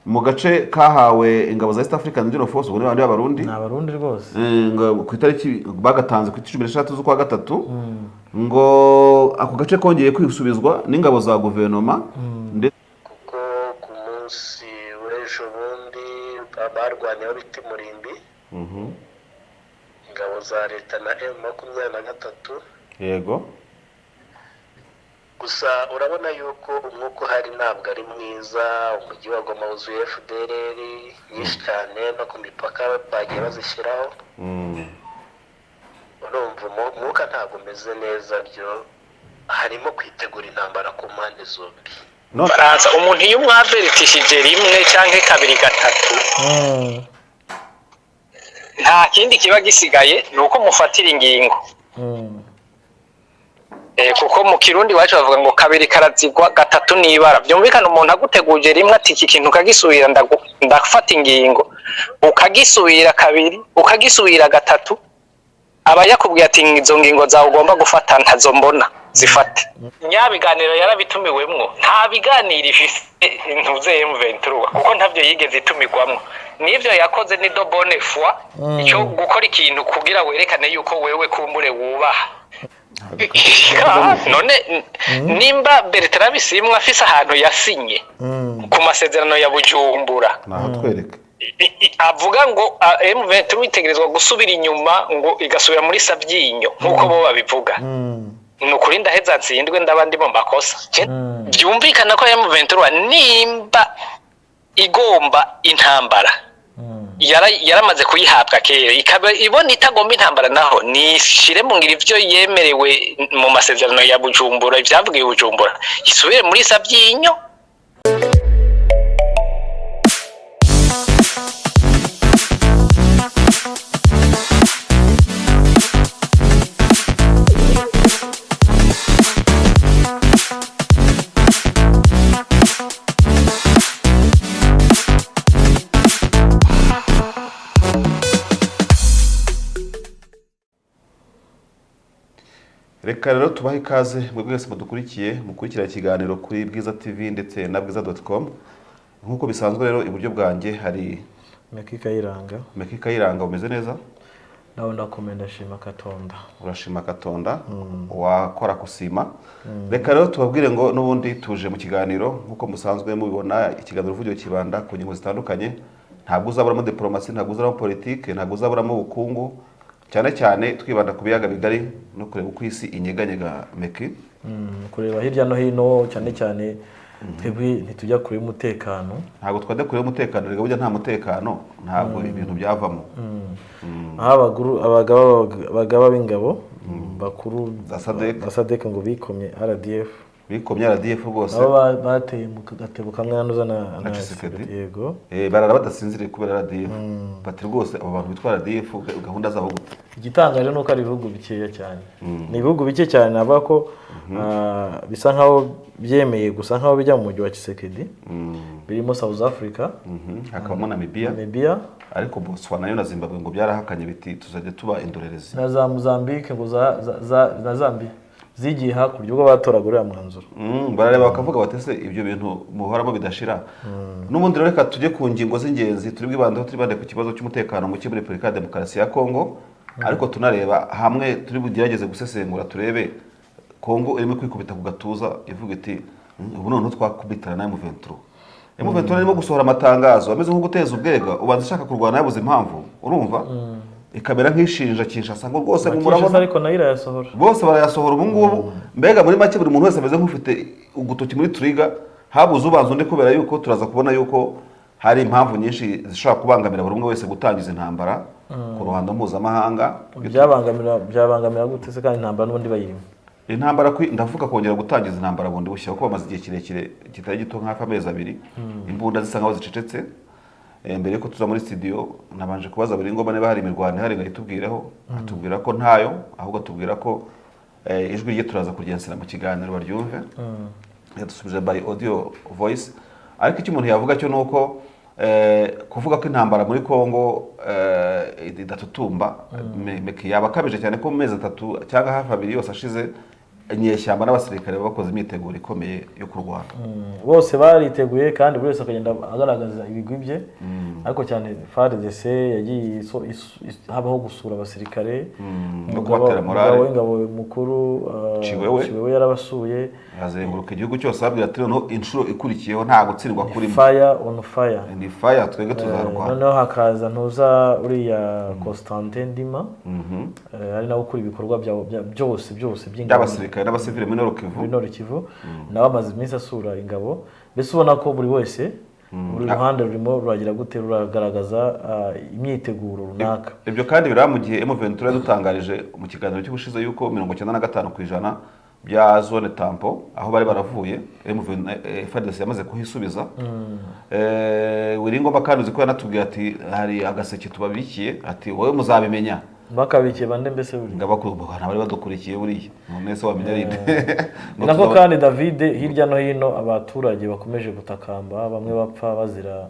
Mu gace kahawe ingabo za East African Regional Force, ubwo ni bandi b'Abarundi. Ni Abarundi rwose. Ngo ku itariki bagatanze ku 16 z'ukwa gatatu, ngo ako gace kongeye kwisubizwa n'ingabo za guverinoma ndetse Kuko ku munsi w'ejo bundi barwaniyeho bita Murimbi, ingabo za leta na M23. Gusa urabona yuko umwuka uhari ntabwo ari mwiza. Umujyi wa Goma wuzuye FDLR nyinshi cyane, no ku mipaka bagiye bazishyiraho. Urumva umwuka ntabwo umeze neza, byo harimo kwitegura intambara ku mpande zombi. Faransa, umuntu iyo umwaveritishije rimwe cyangwa kabiri, gatatu, nta kindi kiba gisigaye ni uko mufatira ingingo. Kuko mu Kirundi iwacu bavuga ngo kabiri karazigwa, gatatu n'ibara. Byumvikana, umuntu aguteguje rimwe ati iki kintu ukagisubira ndafata ingingo, ukagisubira kabiri, ukagisubira gatatu, aba yakubwiye ati izo ngingo zawe ugomba gufata ntazo mbona, zifate. Nyabiganiro yarabitumiwemwo, nta biganiro ifise ntuze M23, kuko ntavyo yigeze itumirwamwo. Nivyo yakoze ni de bonne foi, icyo gukora ikintu kugira werekane yuko wewe kumbure wubaha. None nimba Bertrand Bisimwa afise ahantu yasinye ku masezerano ya Bujumbura, Naho twereke. avuga ngo M23 itegerezwa gusubira inyuma, ngo igasubira muri Sabyinyo nk'uko bo babivuga, ni ukuri ndaheza ntsindwe, ndaba ndi mu makosa. Byumvikana ko M23 nimba igomba intambara yaramaze kuyihabwa kera, ikaba ibona itagomba intambara, naho nishire mu ngiro ivyo yemerewe mu masezerano ya Bujumbura, ivyavugiwe Bujumbura, isubire muri Sabyinyo. Reka rero tubahe ikaze mwe mwese mudukurikiye, mukurikira ikiganiro kuri Bwiza TV ndetse na bwiza.com. Nk'uko bisanzwe rero, iburyo bwanjye hari Meki Kayiranga. Meki Kayiranga, umeze neza? Nawe ndakomeye, ndashima Katonda. Urashima Katonda, wakora kusima. Reka rero tubabwire ngo n'ubundi tuje mu kiganiro nk'uko musanzwe mubibona. Ikiganiro Ruvugiro kibanda ku ngingo zitandukanye. Ntabwo uzaburamo diplomasi, ntabwo uzaburamo politike, ntabwo uzaburamo ubukungu, cyane cyane twibanda ku biyaga bigari no kureba uko isi inyeganyega, Meki. Kureba hirya no hino, cyane cyane twebwe ntitujya kure y'umutekano. Ntabwo twajya kure y'umutekano. Reka burya nta mutekano ntabwo ibintu byavamo. Aho abagaba b'ingabo bakuru Za SADC. za SADC ngo bikomye RDF. Bikomye RDF rwose. Nabo bateye mu gatebo kamwe nanuza na Tshisekedi. Yego. Barara badasinziriye kubera RDF, bati rwose abo bantu bitwa RDF gahunda zabo gute? Igitangaje ni uko ari ibihugu bikeya cyane, ni ibihugu bike cyane navuga ko bisa nkaho byemeye gusa nkaho bijya mu mujyi wa Tshisekedi, birimo South Africa, Hakabamo Namibia. Namibia. Ariko Botswana yo na Zimbabwe ngo byarahakanye, biti tuzajya tuba indorerezi. Na za Mozambique ngo na Zambia zigiye hakurya ubwo batoraga uriya mwanzuro. Barareba bakavuga bati ese ibyo bintu muhoramo bidashira. N'ubundi rero reka tujye ku ngingo z'ingenzi turi bwibandeho. Turibande ku kibazo cy'umutekano muke muri Repubulika ya Demokarasi ya Kongo, ariko tunareba hamwe turi bugerageze gusesengura turebe Kongo irimo kwikubita ku gatuza ivuga iti "Ubu noneho twakubitana na M23." M23 irimo gusohora amatangazo ameze nko guteza ubwega, ubanza ishaka kurwana yabuze impamvu, urumva ikamera nk'ishinja Kinshasa ngo rwose ngo Kinshasa murabona. Ariko nayo irayasohora. Bose barayasohora ubu ngubu. Mbega muri make buri muntu wese ameze nk'ufite ugutoki muri trigger, habuze ubanza undi, kubera yuko turaza kubona yuko hari impamvu nyinshi zishobora kubangamira buri umwe wese gutangiza intambara ku ruhando mpuzamahanga. Byabangamira gute se kandi intambara n'ubundi bayirimo? Intambara ndavuga kongera gutangiza intambara bundi bushya, kuko bamaze igihe kirekire kitari gito nk'hafi amezi 2 imbunda zisa nkaho zicecetse. Mbere yuko tuza muri studio nabanje kubaza buri ngoma niba hari imirwano ihari ngo ayitubwireho, atubwira ko ntayo, ahubwo atubwira ko ijwi rye turaza kuryensera mu kiganiro baryumve. Yadusubije by audio voice. Ariko icyo umuntu yavuga cyo ni uko kuvuga ko intambara muri Kongo idatutumba yaba akabije cyane, ko mu mezi 3 cyangwa hafi 2 yose ashize Inyeshyamba n'abasirikare bakoze imyiteguro ikomeye yo kurwana. Bose bariteguye, kandi buri wese akagenda agaragaza ibigwi bye, ariko cyane FARDC yagiye habaho gusura abasirikare. No kubatera morale. Umugaba w'ingabo mukuru Chiwewe. Chiwewe yarabasuye. Azenguruka igihugu cyose ababwira ati: "Noneho inshuro ikurikiyeho nta gutsindwa kurimo." Fire on fire. Ni fire, twebwe tuzarwana. Noneho hakaza ntuza uriya Constantin Ndima, ari nawe ukora ibikorwa byose byose by'ingabo by'abasirikare n'abasivile muri Nord Kivu. Muri Nord Kivu, nawe amaze iminsi asura ingabo. Mbese ubona ko buri wese, buri ruhande rurimo ruragira gute, ruragaragaza imyiteguro runaka. Ibyo kandi biraba mu gihe M23 yadutangarije mu kiganiro cy'ubushize yuko 95% bya zone tampon aho bari baravuye M23, FARDC yamaze kuhisubiza. Willy Ngoma kandi uzi ko yanatubwiye ati hari agaseke tubabikiye, ati wowe muzabimenya. Bakabikiye bande mbese buri? Ngaba bari badukurikiye buriya, none se wamenya ari nde? Ni nako kandi, David, hirya no hino abaturage bakomeje gutakamba, bamwe bapfa bazira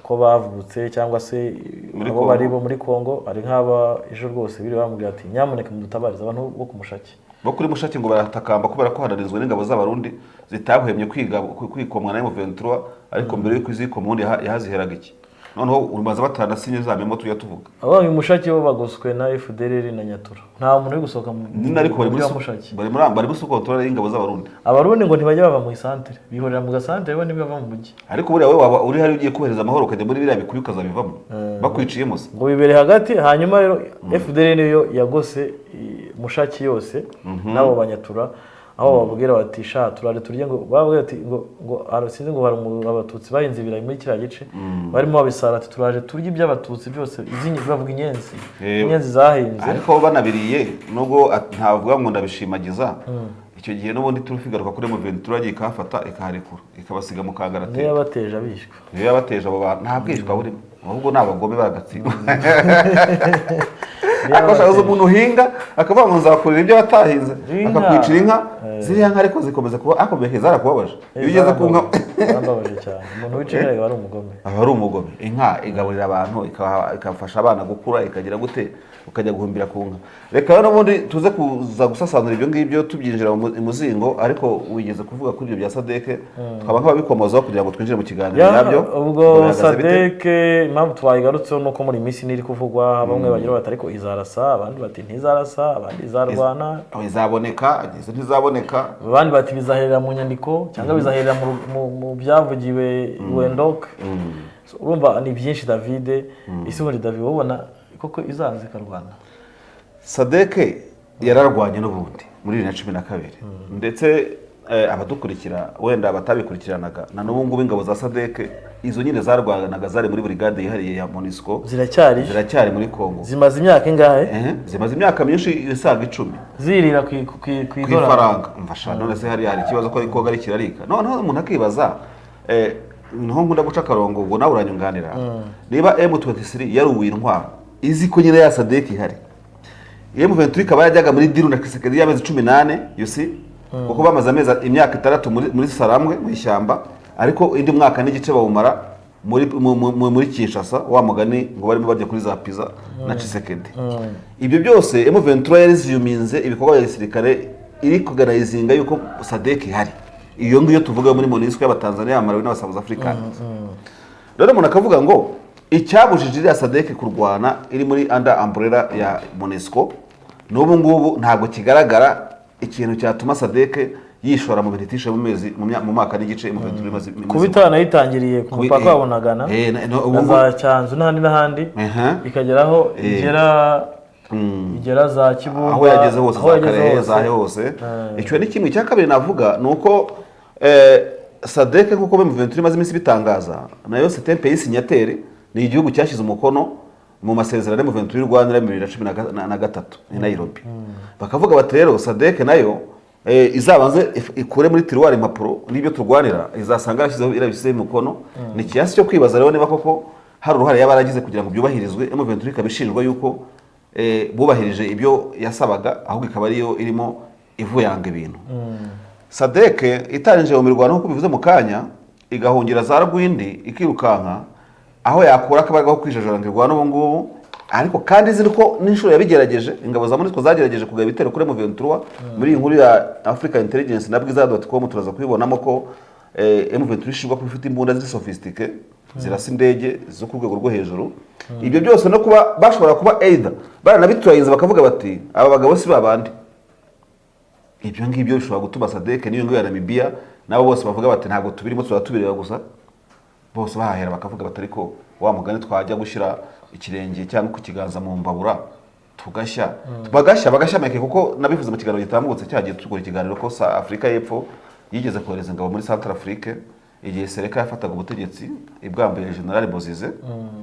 uko bavutse cyangwa se Muri abo Congo. bari bo muri Congo. Ari nk'aba ejo rwose biri bamubwira ati: "Nyamuneka mudutabarize abantu bo ku Mushaki." Bo kuri Mushaki ngo baratakamba kubera ko hanarinzwe n'ingabo z'Abarundi zitahwemye kwiga kwikomwa na M23, ariko mbere y'uko izikoma ubundi yahaziheraga iki? Noneho urubanza batanasinye za memo tujya tuvuga. Ababa Mushaki bo bagoswe na FDLR na Nyatura, nta muntu uri gusohoka mu Nyine ariko bari mujyi muri wa Mushaki. Bari muri contrôle y'ingabo z'Abarundi. Abarundi ngo ntibajya bava mu isantere, bihorera mu gasantere, bo ntibava mu mujyi. Ariko buriya wowe waba uri hari ugiye kubahiriza amahoro, ukajya muri biriya bikuyu ukazabivamo bakwiciyemo se? Ngo bibere hagati. Hanyuma rero FDLR niyo yagose Mushaki yose n'abo Banyatura, aho bababwira bati: "Sha, turare turye." Ngo bababwira ati ngo sinzi ngo hari Abatutsi bahinze ibirayi muri kiriya gice, barimo babisara, ati: "Turaje turye iby'Abatutsi byose." Bavuga inyenzi, inyenzi zahinze. Ariko bo banabiriye, nubwo ntavuga ngo ndabishimagiza, icyo gihe n'ubundi turufu igaruka kuri M23, yagiye ikahafata ikaharekura, ikabasiga mu kangaratete. Niyo yabateje abishwa. Niyo yabateje abo bantu, nta bwishwa burimo, ahubwo ni abagome bagatsindwa. Niyo Ariko yabateje. umuntu uhinga akavuga ngo nzakurira ibyo watahinze, Inka. akakwicira inka. Ziriya nka ariko zikomeza kuba, ariko mbere zarakubabaje iyo ugeze ku nka. Zarambabaje cyane. Umuntu wica inka aba ari umugome. Aba ari umugome. Inka igaburira abantu, ikafasha abana gukura, ikagira gute, ukajya guhumbira ku nka. Reka rero n'ubundi tuze kuza gusasanura ibyo ngibyo tubyinjira mu muzingo, ariko wigeze kuvuga kuri ibyo bya SADC, twaba nk'ababikomozaho kugira ngo twinjire mu kiganiro nyabyo. Ubwo Bihagaze bite? SADC, impamvu twayigarutseho ni uko muri iyi minsi ntiri kuvugwa. Bamwe bagira bati: "Ariko izarasa," abandi bati: "Ntizarasa," abandi: "Izarwana." Aho izaboneka, izo ntizaboneka. Abandi bati: "Bizaherera mu nyandiko cyangwa bizaherera mu byavugiwe Windhoek." So, urumva ni byinshi, David. Ese ubundi, David, wowe ubona koko izaza ikarwana? SADC yararwanye n'ubundi muri 2012, ndetse abadukurikira wenda batabikurikiranaga, na n'ubu ngubu ingabo za SADC izo nyine zarwanaga zari muri brigade yihariye ya MONUSCO. Ziracyari? Ziracyari muri Congo. Zimaze imyaka ingahe? Zimaze imyaka myinshi isaga 10. Zirira ku ku idolari. Ifaranga. Mfasha, none se hariya hari ikibazo ko koga ari kirarika? Noneho umuntu akibaza, niho nkunda guca akarongo, ubwo nawe uranyunganira, niba M23 yaruwiye intwaro izi ko nyine ya SADC ihari, M23 ikaba yajyaga muri deal na Tshisekedi y'amezi 18, you see, kuko bamaze amezi imyaka 6 muri Sarambwe mu ishyamba, ariko indi mwaka n'igice bawumara muri Kinshasa, wa mugani ngo barimo barya kuri za pizza na Tshisekedi. Ibyo byose M23 yariziyuminze ibikorwa bya gisirikare, iri kugaragazinga yuko SADC ihari, iyo ngiyo tuvuga muri MONUSCO y'Abatanzania, Malawi n'aba South Africans. Rero umuntu akavuga ngo icyabujije iriya SADC kurwana iri muri under umbrella ya MONUSCO, n'ubu ngubu ntabwo kigaragara ikintu cyatuma SADC yishora mu bintu itishe mu mezi mu mwaka n'igice M23 imaze. Kuba itaranayitangiriye ku mupaka wa Bunagana ubu na ngubu za Cyanzu n'ahandi n'ahandi, ikageraho igera za Kibumba, aho yageze hose, aho za yageze Karehe, hose. zahe hose. Icyo ni kimwe. Icya kabiri navuga ni uko SADC, nk'uko M23 imaze iminsi bitangaza, nayo c'est un pays signataire, ni igihugu cyashyize umukono mu masezerano M23 y'u Rwanda ya 2013 i Nairobi. Bakavuga bati rero SADC nayo izabanze ikure muri tiroir impapuro n'ibyo turwanira, izasanga yarashyizeho, irabishyizeho umukono. Ni ikiyasi cyo kwibaza rero niba koko hari uruhare yaba yaragize kugira ngo byubahirizwe. M23 ikaba ishinjwa yuko bubahirije ibyo yasabaga, ahubwo ikaba ariyo irimo ivuyanga ibintu. SADC itarinjiye mu mirwano nk'uko bivuze mu kanya, igahungira za Rwindi, ikirukanka aho yakura akabaraga ko kwijajara ngo irwane ubu ngubu. Ariko kandi izi ko n'inshuro yabigerageje, ingabo za MONUSCO zagerageje kugaba ibitero kuri M23. Muri iyi nkuru ya Africa Intelligence na bwiza.com turaza kubibonamo ko M23 ishinjwa kuba ifite imbunda ziri sophistiqué, zirasa indege zo ku rwego rwo hejuru. Ibyo byose no kuba bashobora kuba either baranabiturayiza bakavuga bati aba bagabo si babandi. Ibyo ngibyo bishobora gutuma SADC n'iyo ngiyo ya Namibia nabo bose bavuga bati ntabwo tubirimo, tuba tubireba gusa. Bose bahahera bakavuga bati ariko wa mugani twajya gushyira ikirenge cyangwa ku kiganza mu mbabura tugashya, bagashya bagashya meke. Kuko nabivuze mu kiganiro gitambutse cyagiye dukora ikiganiro ko sa Afurika y'Epfo yigeze kohereza ingabo muri Central Afrique igihe Seleka yafataga ubutegetsi ibwambuye General Bozize,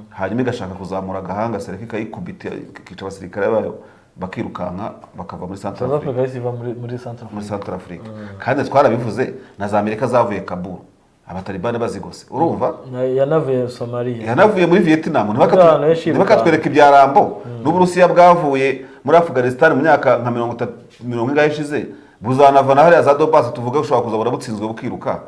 hanyuma igashaka kuzamura agahanga, Seleka ikayikubita, ikica abasirikare bayo, bakirukanka bakava muri Central South Afrique. Africa yahise iva muri Central Muri Africa. Central Afrique. Kandi twarabivuze, na za Amerika zavuye Kabul abatalibani bazigose, urumva? Yanavuye Somalia. Yanavuye muri Vietnam. Abantu benshi Ntibakatwereka ibya Rambo. N'Uburusiya bwavuye muri Afghanistan mu myaka nka 30, mirongo ingahe ishize, buzanava na hariya za Donbass tuvuge, bushobora kuzabona butsinzwe bukiruka.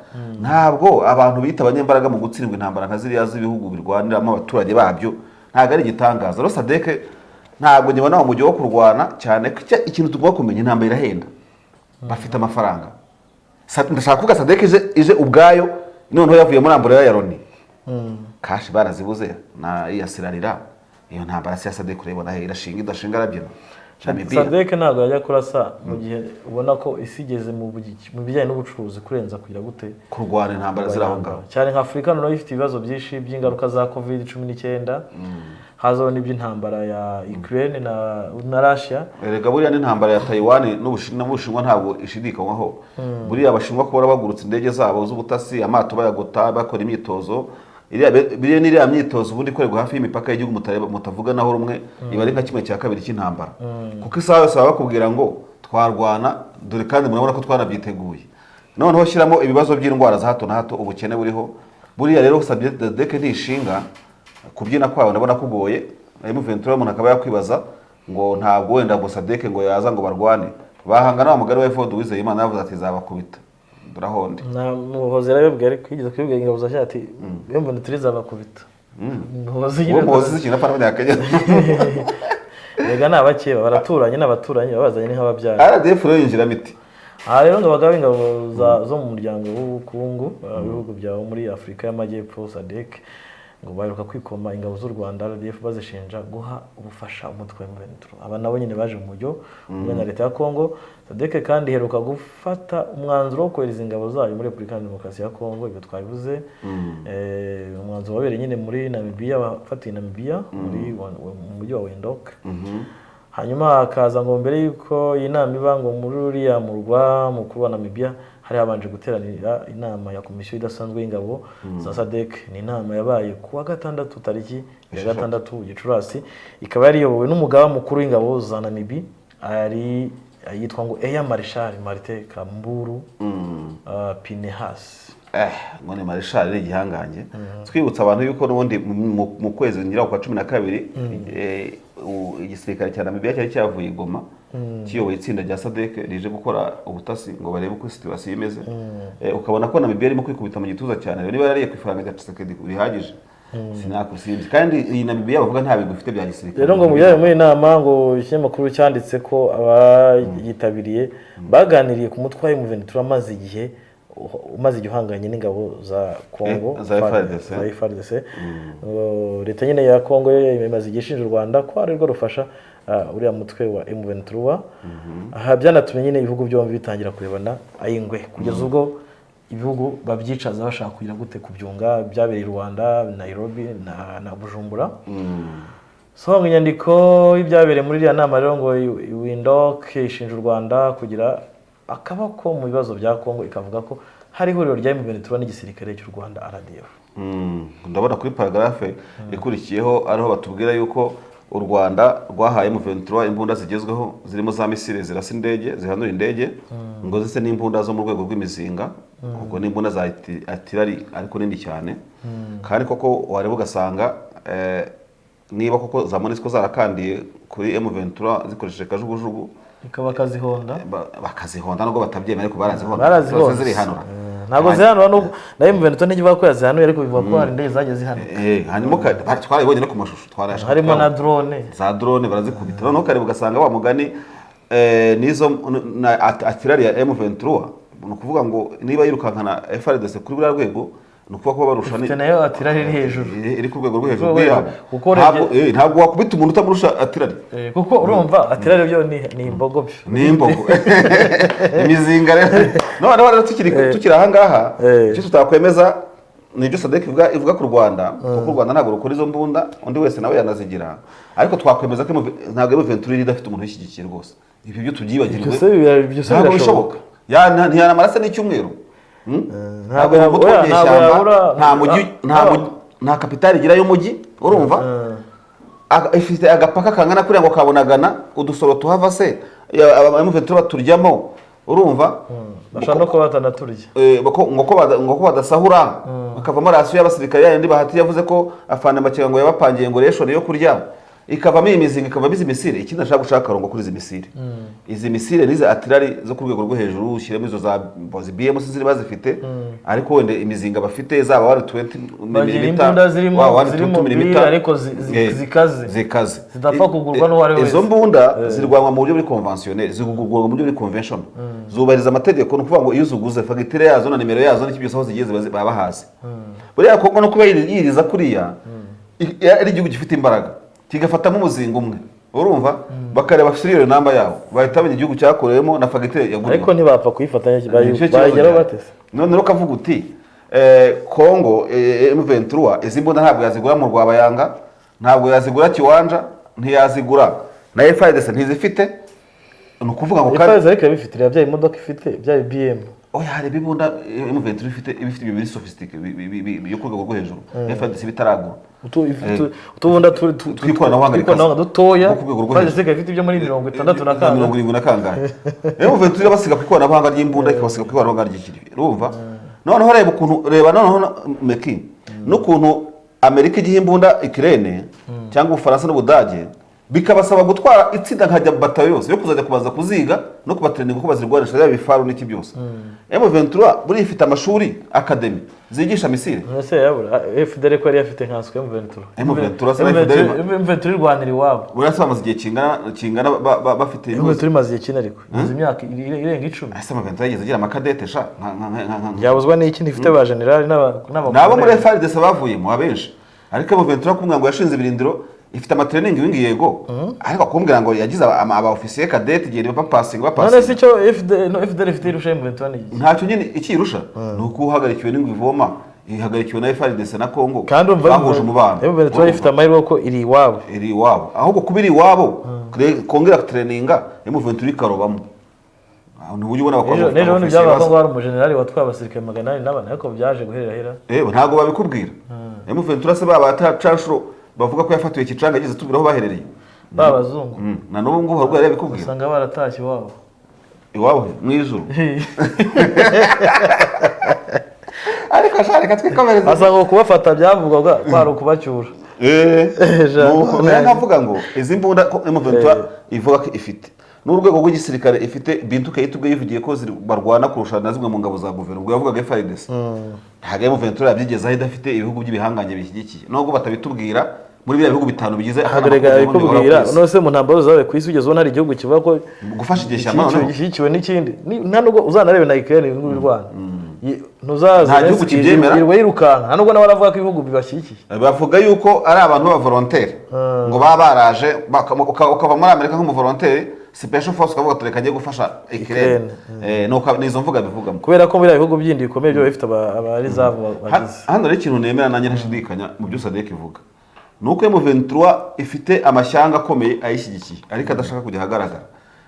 Ntabwo abantu bita abanyembaraga mu gutsindwa intambara nka ziriya z'ibihugu birwaniramo abaturage babyo, ntabwo ari igitangaza. Rero SADC ntabwo nyibona umujyi wo kurwana cyane. Ko ikintu tugomba kumenya, intambara irahenda, bafite amafaranga. Ndashaka kuvuga SADC ije ubwayo noneho yavuye muri umbrella ya Loni, cash barazibuze na iyasirarira. Iyo ntambara si ya SADC, urayibona he? Irashinga idashinga arabyina Namibia. SADC ntabwo yajya kurasa mu gihe ubona ko isi igeze mu bijyanye n'ubucuruzi kurenza kugira gute? Kurwana intambara ziri aho ngaho. Cyane nka Afurika noneho ifite ibibazo byinshi by'ingaruka za COVID-19, hazaho n'iby'intambara ya Ukraine na Russia. Erega buriya n'intambara ya Taiwan n'Ubushinwa ntabwo ishidikanywaho. Buriya Abashinwa kubona bagurutse indege zabo z'ubutasi, amato bayagota, bakora imyitozo iriya, biriya n'iriya myitozo ubundi ikorerwa hafi y'imipaka y'igihugu mutavuganaho rumwe, iba ari nka kimwe cya kabiri cy'intambara, kuko isaha yose baba bakubwira ngo twarwana dore, kandi murabona ko twanabyiteguye. Noneho shyiramo ibibazo by'indwara za hato na hato, ubukene buriho. Buriya rero SADC ntishinga kubyina kwawe ndabona kugoye. M23 umuntu akaba yakwibaza ngo ntabwo wenda ngo SADC ngo yaza ngo barwane, bahangana. Wa mugari wa Evode Uwizeyimana yavuze ati zabakubita durahonde. Na Muhozi yarabibwiye, ariko yigeze kubibwira ingabo za ati mbona turizabakubita. Muhozi Uwo nyine. Muhozi si ikintu apfa n'abanyakenya. Rega ni abakeba, baraturanye, n'abaturanyi babazanye ni nk'ababyara. RDF rero yinjiramo iti? Aha rero ngo abagaba b'ingabo zo mu muryango w'ubukungu w'ibihugu bya muri Afurika y'Amajyepfo SADC ngo baheruka kwikoma ingabo z'u Rwanda RDF, bazishinja guha ubufasha umutwe wa M23. Aba nabo nyine baje mu mujyo umwe na leta ya Congo. SADC kandi iheruka gufata umwanzuro wo kohereza ingabo zayo muri Repubulika ya Demokarasi ya Congo, ibyo twabivuze. Umwanzuro wabereye nyine muri Namibia, wafatiwe Namibia mu mujyi wa Windhoek. Hanyuma hakaza ngo mbere y'uko iyi nama iba ngo muri uriya murwa mukuru wa Namibia hari habanje guteranira inama ya komisiyo idasanzwe y'ingabo za SADC. Ni inama yabaye ku wa gatandatu tariki ya 6 Gicurasi, ikaba yari iyobowe n'umugaba mukuru w'ingabo za Namibia, ari yitwa ngo Air Marshal Martin Kamburu Pinehas. Ngo ni marshal, ni igihangange. Twibutsa abantu yuko n'ubundi mu kwezi ngira kwa 12 igisirikare cya Namibia cyari cyavuye i Goma kiyoboye itsinda rya SADC rije gukora ubutasi ngo barebe uko situation imeze. Ukabona ko Namibia irimo kwikubita mu gituza cyane. Rero niba yariye ku ifaranga rya Tshisekedi rihagije, sinakusimbye. Kandi iyi Namibia bavuga nta bigwi ifite bya gisirikare. Rero ngo mu bijyanye muri iyi nama, ngo ikinyamakuru cyanditse ko abayitabiriye baganiriye ku mutwe wa M23 umaze igihe uhanganye n'ingabo za Congo. Za FARDC. Za FARDC. Ngo leta nyine ya Congo yo imaze igihe ishinja u Rwanda ko ari rwo rufasha uriya mutwe wa M23. Aha byanatumye nyine ibihugu byombi bitangira kurebana ay'ingwe, kugeza ubwo ibihugu babyicaza bashaka kugira gute? Kubyunga. Byabereye i Rwanda, Nairobi na Bujumbura. So ngo inyandiko y'ibyabereye muri iriya nama rero ngo Windhoek ishinja u Rwanda kugira akaboko mu bibazo bya Congo, ikavuga ko hari ihuriro rya M23 n'igisirikare cy'u Rwanda RDF. Ndabona kuri paragraphe ikurikiyeho ariho batubwira yuko u Rwanda rwahaye M23 imbunda zigezweho, zirimo za missile zirasa indege, zihanura indege, ngo zise n'imbunda zo mu rwego rw'imizinga, ubwo n'imbunda za artillery ariko nini cyane. Kandi koko wareba ugasanga niba koko za MONUSCO zarakandiye kuri M23 zikoresheje kajugujugu ikaba bakazihonda. Bakazihonda, nubwo batabyemera ariko barazihonda. Barazihonze. Zose zirihanura. Ntabwo zihanura, nubwo na M23 ntikivuga ko yazihanuye, ariko bivuga ko hari indege zagiye zihanuka. Hanyuma twarabibonye no ku mashusho, twarayashaka. Harimo na drone. Za drone barazikubita. Noneho ukareba ugasanga wa mugani, nizo na artillery ya M23, ni ukuvuga ngo niba yirukankana FARDC kuri buriya rwego, ni ukuvuga ko barusha Ifite nayo artillery iri hejuru. Iri ku rwego rwo hejuru Rwego rw'iyabo. Kuko Ntabwo wakubita umuntu utamurusha artillery. Kuko urumva artillery byo ni imbogo byo. Ni imbogo, imizinga. Rero noneho rero tukiri aha ngaha, icyo tutakwemeza ni ibyo SADC ivuga ku Rwanda, kuko u Rwanda ntabwo rukora izo mbunda, undi wese nawe yanazigira. Ariko twakwemeza ko ntabwo M23 iri idafite umuntu uyishyigikiye rwose. Ibi byo tubyibagirwe. Ibyo se Ntabwo birashoboka. bishoboka. Ntiyanamara se n'icyumweru? Ntabwo Ntabwo umutwe oya, ntabwo w'inyeshyamba, nta mujyi, nta kapitali igira y'umujyi, urumva? Ifite agapaka kangana kuriya ngo kabonagana udusoro tuhava se M23 baturyamo, urumva? Bashobora no kuba batanaturya. Ngo ko badasahura bakavamo ration y'abasirikare yandi. Bahati yavuze ko afana Makenga ngo yabapangiye ngo ration yo kurya ikavamo iyi mizinga, ikavamo izi missile. Ikindi nashaka gushaka akarongo kuri izi missile, izi missile n'izi artillery zo ku rwego rwo hejuru, ushyiremo izo za bozi BMC ziri bazifite, ariko wenda imizinga bafite zaba 120 Bagira imbunda ziri mobile ariko zikaze. Zikaze. Zidapfa kugurwa n'uwo ari we Izo wese. mbunda zirwanwa mu buryo buri conventionnel, zigurwa mu buryo buri convention, zubahiriza amategeko. Ni ukuvuga ngo iyo uziguze, fagitire yazo na nimero yazo n'iki byose, aho zigiye ziba baba bahazi. Buriya Kongo no kuba yiriza kuriya, ari igihugu gifite imbaraga, kigafatamo umuzinga umwe, urumva, bakareba serial number yawo, bahita bamenya igihugu cyakorewemo na fagitire yaguriwe. Ariko ntibapfa kuyifatanya. Nicyo kibazo Bayigeraho gihari. batese. None rero ukavuga uti Kongo, M23 izi mbunda ntabwo yazigura mu Rwabayanga, ntabwo yazigura Kiwanja, ntiyazigura na FARDC ntizifite. Ni ukuvuga ngo kandi FARDC ariko irabifite, yabyaye imodoka ifite byaye BM. Oya, hari ibibunda M23 ifite, ibifite ibyo biri sophistiqué byo ku rwego rwo hejuru FARDC bitaragura. Utubunda Tw'ikoranabuhanga tw'ikoranabuhanga dutoya. Rwo ku rwego rwo FARDC hejuru. ikaba ifite ibyo muri 60 na Na kangahe. 70 na kangahe. M23 irabasiga ku ikoranabuhanga ry'imbunda, ikabasiga ku ikoranabuhanga ry'ikiri, urumva? Noneho reba ukuntu, reba noneho meki n'ukuntu Amerika igiha imbunda Ukraine cyangwa Ubufaransa n'Ubudage, bikabasaba gutwara itsinda nka batayo yose yo kuzajya kubaza kuziga no kubatraininga uko bazirwanisha, yaba ibifaru n'iki byose. M23 buriya ifite amashuri, academy zigisha missile. Ese yabura FDL ko yari afite nkanswe M23? M23 se na FDL M23 irwanira iwabo. Buriya se bamaze igihe kingana bafite M23 imaze igihe kinini, ariko imaze imyaka irenga 10. Ese M23 yigeze igira amakadete sha Byabuzwa n'iki? Ntifite ba generali n'aba Nabo muri FARDC bavuyemo abenshi, ariko M23 kumubwira ngo yashinze ibirindiro, ifite amatraining wingi, yego, ariko kumbwira ngo yagize aba officier cadet igihe bapasinga None bapasinga. se icyo FD no FDL ifite irusha M23 ni iki? Ntacyo nyine. Ikirusha ni uko uhagarikiwe n'ingwe ivoma, ihagarikiwe na FARDC na Congo, Kandi umva bahuje umubano. M23 ifite amahirwe ko iri iwabo. Iri iwabo. Ahubwo kuba iri iwabo, kongera traininga M23 ikarobamo. Aho ni uburyo ubona bakora. N'ejo bundi byabaga ko ngo hari umujenerali watwaye abasirikare 804, ariko byaje guherera hera. Ntabwo babikubwira. M23 se baba atacanshuro bavuga ko yafatiwe Kicanga, ageze tubwira aho baherereye? Ba bazungu. Na n'ubu ngubu hari ubwo yari yabikubwira. Usanga baratashye iwabo. Iwabo he? Mu ijuru. Ariko sha reka twikomereze. Asanga ngo kubafata byavugwaga kwari ukubacyura. Nuko rero nkavuga ngo izi mbunda ko M23 ivuga ko ifite n'urwego rw'igisirikare ifite, Bintu Keita ubwe yivugiye ko barwana kurusha na zimwe mu ngabo za guverinoma, ubwo yavugaga FARDC. Ntabwo M23 yabyigezaho idafite ibihugu by'ibihangange bishyigikiye, nubwo batabitubwira muri biriya bihugu bitanu bigize akanama Hagaragara mpuzamahanga bikubwira ku isi. None se mu ntambaro zabaye ku isi ugeze ubona hari igihugu kivuga ko Gufasha inyeshyamba noneho gishyigikiwe n'ikindi? Nta nubwo uzanarebe na Ukraine ibihugu birwana ntuzaza Nta gihugu kibyemera. Yirirwa yirukanka, nta nubwo nawe aravuga ko ibihugu bibashyigikiye. Bavuga yuko ari abantu b'abavolontaire ngo baba baraje ukava muri Amerika nk'umuvolontaire special force, ukavuga ati reka njye gufasha Ukraine. Nuko ni izo mvuga bivugamo. Kubera ko biriya bihugu bindi bikomeye byo bifite aba reserve bagize. Hano rero ikintu nemera nanjye ntashidikanya mu byo SADC ivuga ni uko M23 ifite amashyanga akomeye ayishyigikiye, ariko adashaka kujya ahagaragara.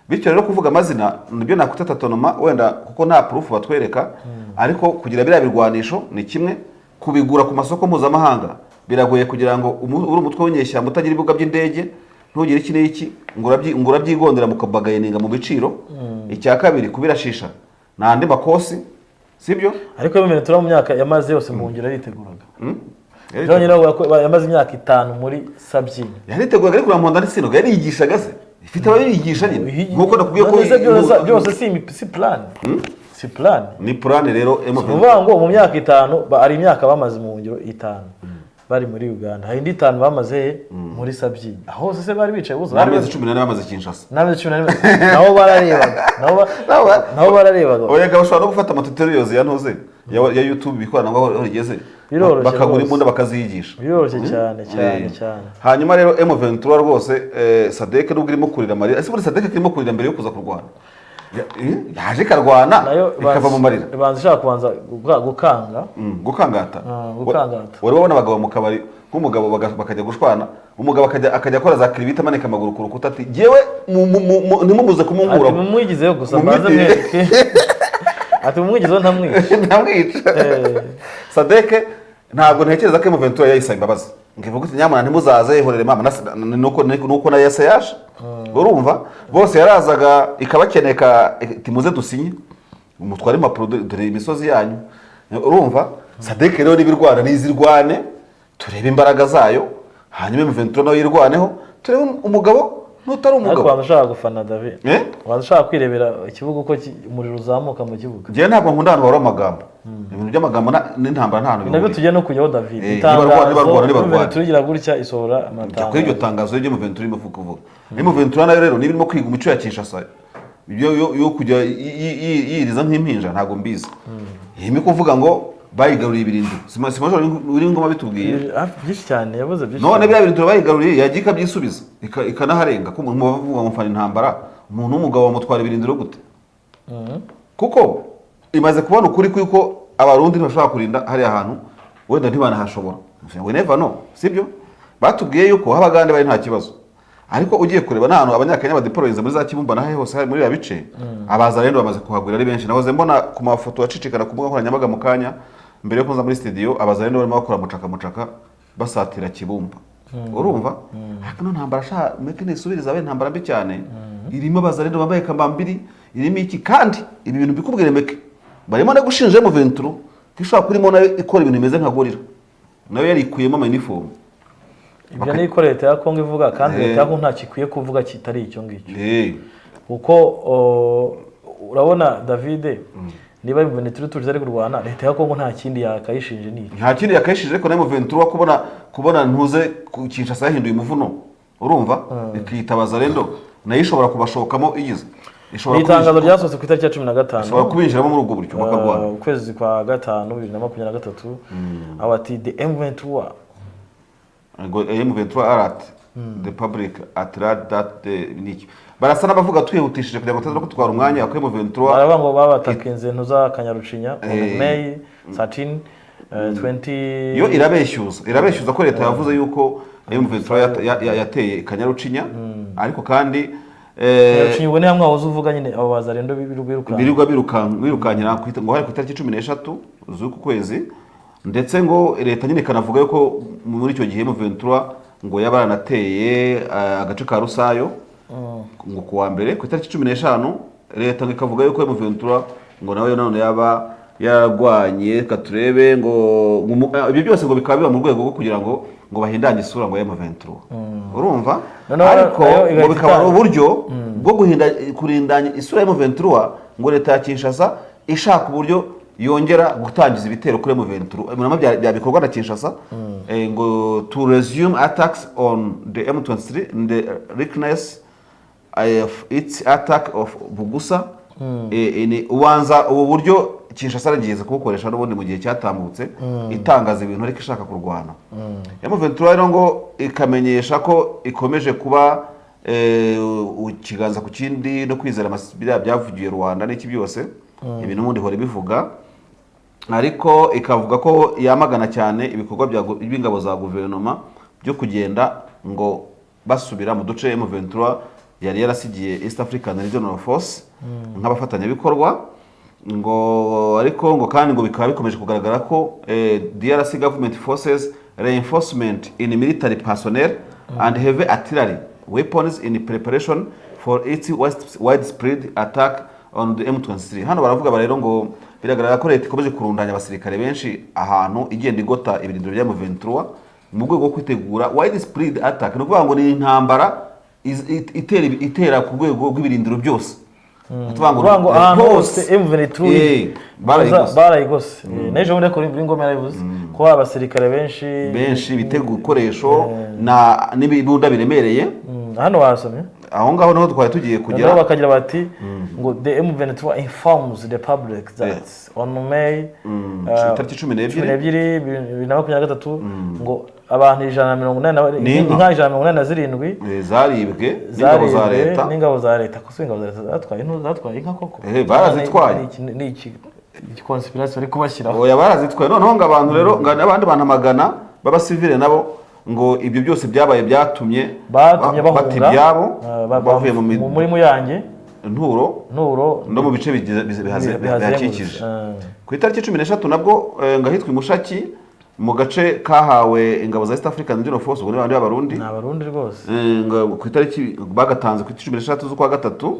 Bityo rero kuvuga amazina nibyo nakwita tâtonnement wenda, kuko nta proof batwereka. Ariko kugira biriya birwanisho ni kimwe, kubigura ku masoko mpuzamahanga biragoye, kugira ngo uri umutwe w'inyeshyamba utagira ibibuga by'indege, ntugire iki n'iki, ngo urabyigondera mukabargaininga mu biciro. Icya kabiri, kubirashisha ni andi makosi, sibyo? Ariko M23 mu myaka yamaze yose mu ngiro yariteguraga. Byonyine bavuga ko yamaze imyaka 5 muri Sabyinyo. Yariteguraga, ariko Ramponda ntitsindwa, yariyigishaga se? Ifite abayigisha nyine, nkuko nakubwiye ko None se byose si plan? Si plan. Ni plan rero Ni M23. ukuvuga ngo mu myaka 5, hari imyaka bamaze mu ngiro 5 bari muri Uganda, hari indi 5 bamaze he? Muri Sabyinyo. Aho hose se bari bicaye bose bari N'amezi 14 bamaze Kinshasa. N'amezi 14 nabo bararebaga, nabo bararebaga. Oya, bashobora no gufata amatutorials ya ntuze ya YouTube, ikoranabuhanga aho rigeze, Biroroshye bakagura rwose. imbunda bakaziyigisha. Biroroshye cyane cyane cyane. Hanyuma rero M23 rwose, SADC nubwo irimo kurira amarira, ese muri SADC irimo kurira mbere yo kuza kurwana? Yaje ikarwana Nayo ikava mu marira. Ibanza ishaka kubanza gukanga. Gukangata. Ah, gukangata. Wari wabona abagabo mu kabari, nk'umugabo bakajya gushwana, umugabo akajya akora za kiribita, amanika amaguru ku rukuta, ati: "Jyewe ntimumuze Ati kumunkuraho." "Mumwigizeyo gusa mbanze mwereke." Ati: "Mumwigizeho ntamwica." Ntamwica. SADC ntabwo ntekereza ko M23 yayisaba imbabazi ngo ivuge iti: "Nyamara ntimuzaze, ihorere mama." Nuko na yasa yaje, urumva bose yarazaga ikabakeneka iti: "Muze dusinye, mutware impapuro, dore imisozi yanyu." Urumva SADC rero nibirwana nizirwane, turebe imbaraga zayo, hanyuma M23 nayo yirwaneho, turebe umugabo n'utari Ariko umugabo. Wanza ushaka gufana, David. Eh? Wanza ushaka kwirebera ikibuga uko umuriro uzamuka mu kibuga. Njyewe ntabwo nkunda ahantu bahora amagambo, ibintu by'amagambo n'intambara nta hantu Ni nabyo bihuriye. tujya no kujyaho, David. Nibarwana, nibarwana, nibarwana. Turigira gutya isohora Jya kuri iryo amatangazo. Tangazo ryo M23 irimo kuvuga, M23 nayo rero niba irimo kwiga umuco ya Kinshasa yo kujya yiriza nk'impinja, ntabwo mbizi. Irimo kuvuga ngo bayigaruriye ibirindiro. Si majoro uri ngoma bitubwiye? Hafi byinshi cyane, yavuze byinshi None cyane. biriya birindiro bayigaruriye, yagiye ikabyisubiza, ikanaharenga, ko umuntu bavuga ngo mfana intambara, umuntu w'umugabo bamutwara ibirindiro gute? Kuko imaze kubona ukuri kuko Abarundi ntibashobora kurinda hariya hantu, wenda ntibanahashobora, we never know. Sibyo batubwiye yuko aho Abagande bari nta kibazo, ariko ugiye kureba n'ahantu Abanyakenya badeployinze muri za Kibumba n'ahe hose hari muri iriya bice, abaza rero bamaze kuhagwira ari benshi. Nahoze mbona ku mafoto acicikana ku mbuga nkoranyambaga mu kanya mbere yo kuza muri studio, abaza rero barimo bakora mucaka mucaka basatira Kibumba. Urumva ariko ino ntambara sha meke nisubiriza abe intambara mbi cyane, irimo abazarendo bambaye kambambiri, irimo iki. Kandi ibi bintu bikubwire meke, barimo no gushinja M23 ko ishobora kurimo nayo ikora ibintu bimeze nka gorilla, nayo yarikuyemo ama uniform. Ibyo ni ko leta ya Kongo ivuga, kandi leta ya Kongo ntacyo ikwiye kuvuga kitari icyo ngicyo, kuko urabona David, niba M23 turi ari kurwana, leta ya Kongo nta kindi yakayishinje ni icyo. Nta kindi yakayishije, ariko na M23 kubona ntuze ku Kinshasa yahinduye umuvuno, urumva ikiyitabaza rendo, nayo ishobora kubashokamo igize ishobora Ni itangazo ryasohotse ku itariki ya 15 ishobora kubinjiramo muri ubwo buryo bakarwana. Ukwezi kwa gatanu 2023, aho ati the M23 Ngo M23 alert the public at large that the niki, barasa n'abavuga twihutishije kugira ngo tutaza no kutwara umwanya ko M23 baravuga ngo babatakinze ntuza Kanyarucinya on May 13 20. Yo irabeshyuza ko leta yavuze yuko M23 yateye Kanyarucinya, ariko kandi Kanyarucinya ubwo ni hamwe wahoze uvuga nyine abo bazarendo birukanka. Birirwa birukankira ngo hari ku itariki 13 z'uku kwezi, ndetse ngo leta nyine ikanavuga yuko muri icyo gihe M23 ngo yaba yaranateye agace ka Rusayo ngo ku wa mbere ku itariki 15. Leta ngo ikavuga yuko M23 ngo nawe none yaba yararwanye, reka turebe ngo ibyo byose ngo bikaba biba mu rwego rwo kugira ngo bahindanye isura ngo ya M23, urumva. Noneho ariko nayo ngo igahita bikaba ari itanga. uburyo bwo kurindanya isura ya M23, ngo leta ya Kinshasa ishaka uburyo yongera gutangiza ibitero kuri M23 murama bya bikorwa na Kinshasa, ngo to resume attacks on the M23 in the likeness of its attack of Bugusa. Ni ubanza ubu buryo Kinshasa yarageze kubukoresha n'ubundi mu gihe cyatambutse, itangaza ibintu ariko ishaka kurwana. M23 rero ngo ikamenyesha ko ikomeje kuba ikiganza ku kindi no kwizera biriya byavugiye Rwanda n'iki byose, ibintu ubundi ihora ibivuga, ariko ikavuga ko yamagana cyane ibikorwa by'ingabo za guverinoma byo kugenda ngo basubira mu duce M23 yari yarasigiye East African Regional Force nk'abafatanyabikorwa. Ngo ariko ngo kandi ngo bikaba bikomeje kugaragara ko DRC government forces reinforcement in military personnel and heavy artillery weapons in preparation for its widespread attack on the M23. Hano baravuga rero ngo biragaragara ko leta ikomeje kurundanya abasirikare benshi ahantu, igenda igota ibirindiro bya M23 mu rwego rwo kwitegura widespread attack. Ni ukuvuga ngo ni intambara itera ku rwego rw'ibirindiro byose. Tuvuga ngo Kuvuga ngo ahantu hose M23 barayigose. Barayigose. N'ejo bundi kuri Ngoma yarabivuze ko abasirikare benshi Benshi biteguye ibikoresho na n'ibibunda biremereye. Hano wasomye. Aho ngaho niho twari tugiye kugera. Noneho bakagira bati ngo the M23 informs the public that on May itariki 12, 12 2023, ngo abantu 180 Ni inka. Inka 187 Zaribwe n'ingabo za zaribwe leta. N'ingabo za leta. Ko ingabo za leta zatwaye zatwaye inka koko? Barazitwaye. Ni iki conspiracy bari kubashyiraho. Oya, barazitwaye. Noneho ngo abantu rero, ngo n'abandi bantu amagana b'abasivile nabo, ngo ibyo byose byabaye byatumye batumye bata bahunga ibyabo, bavuye mu muri Muyange, Nturo Nturo no mu bice bihazengurutse. bihakikije. Ku itariki 13 nabwo, ngo ahitwa i Mushaki mu gace kahawe ingabo za East African Regional Force, ubwo ni bandi b'Abarundi. Ni Abarundi rwose. Ngo ku itariki bagatanze ku 13 z'ukwa gatatu,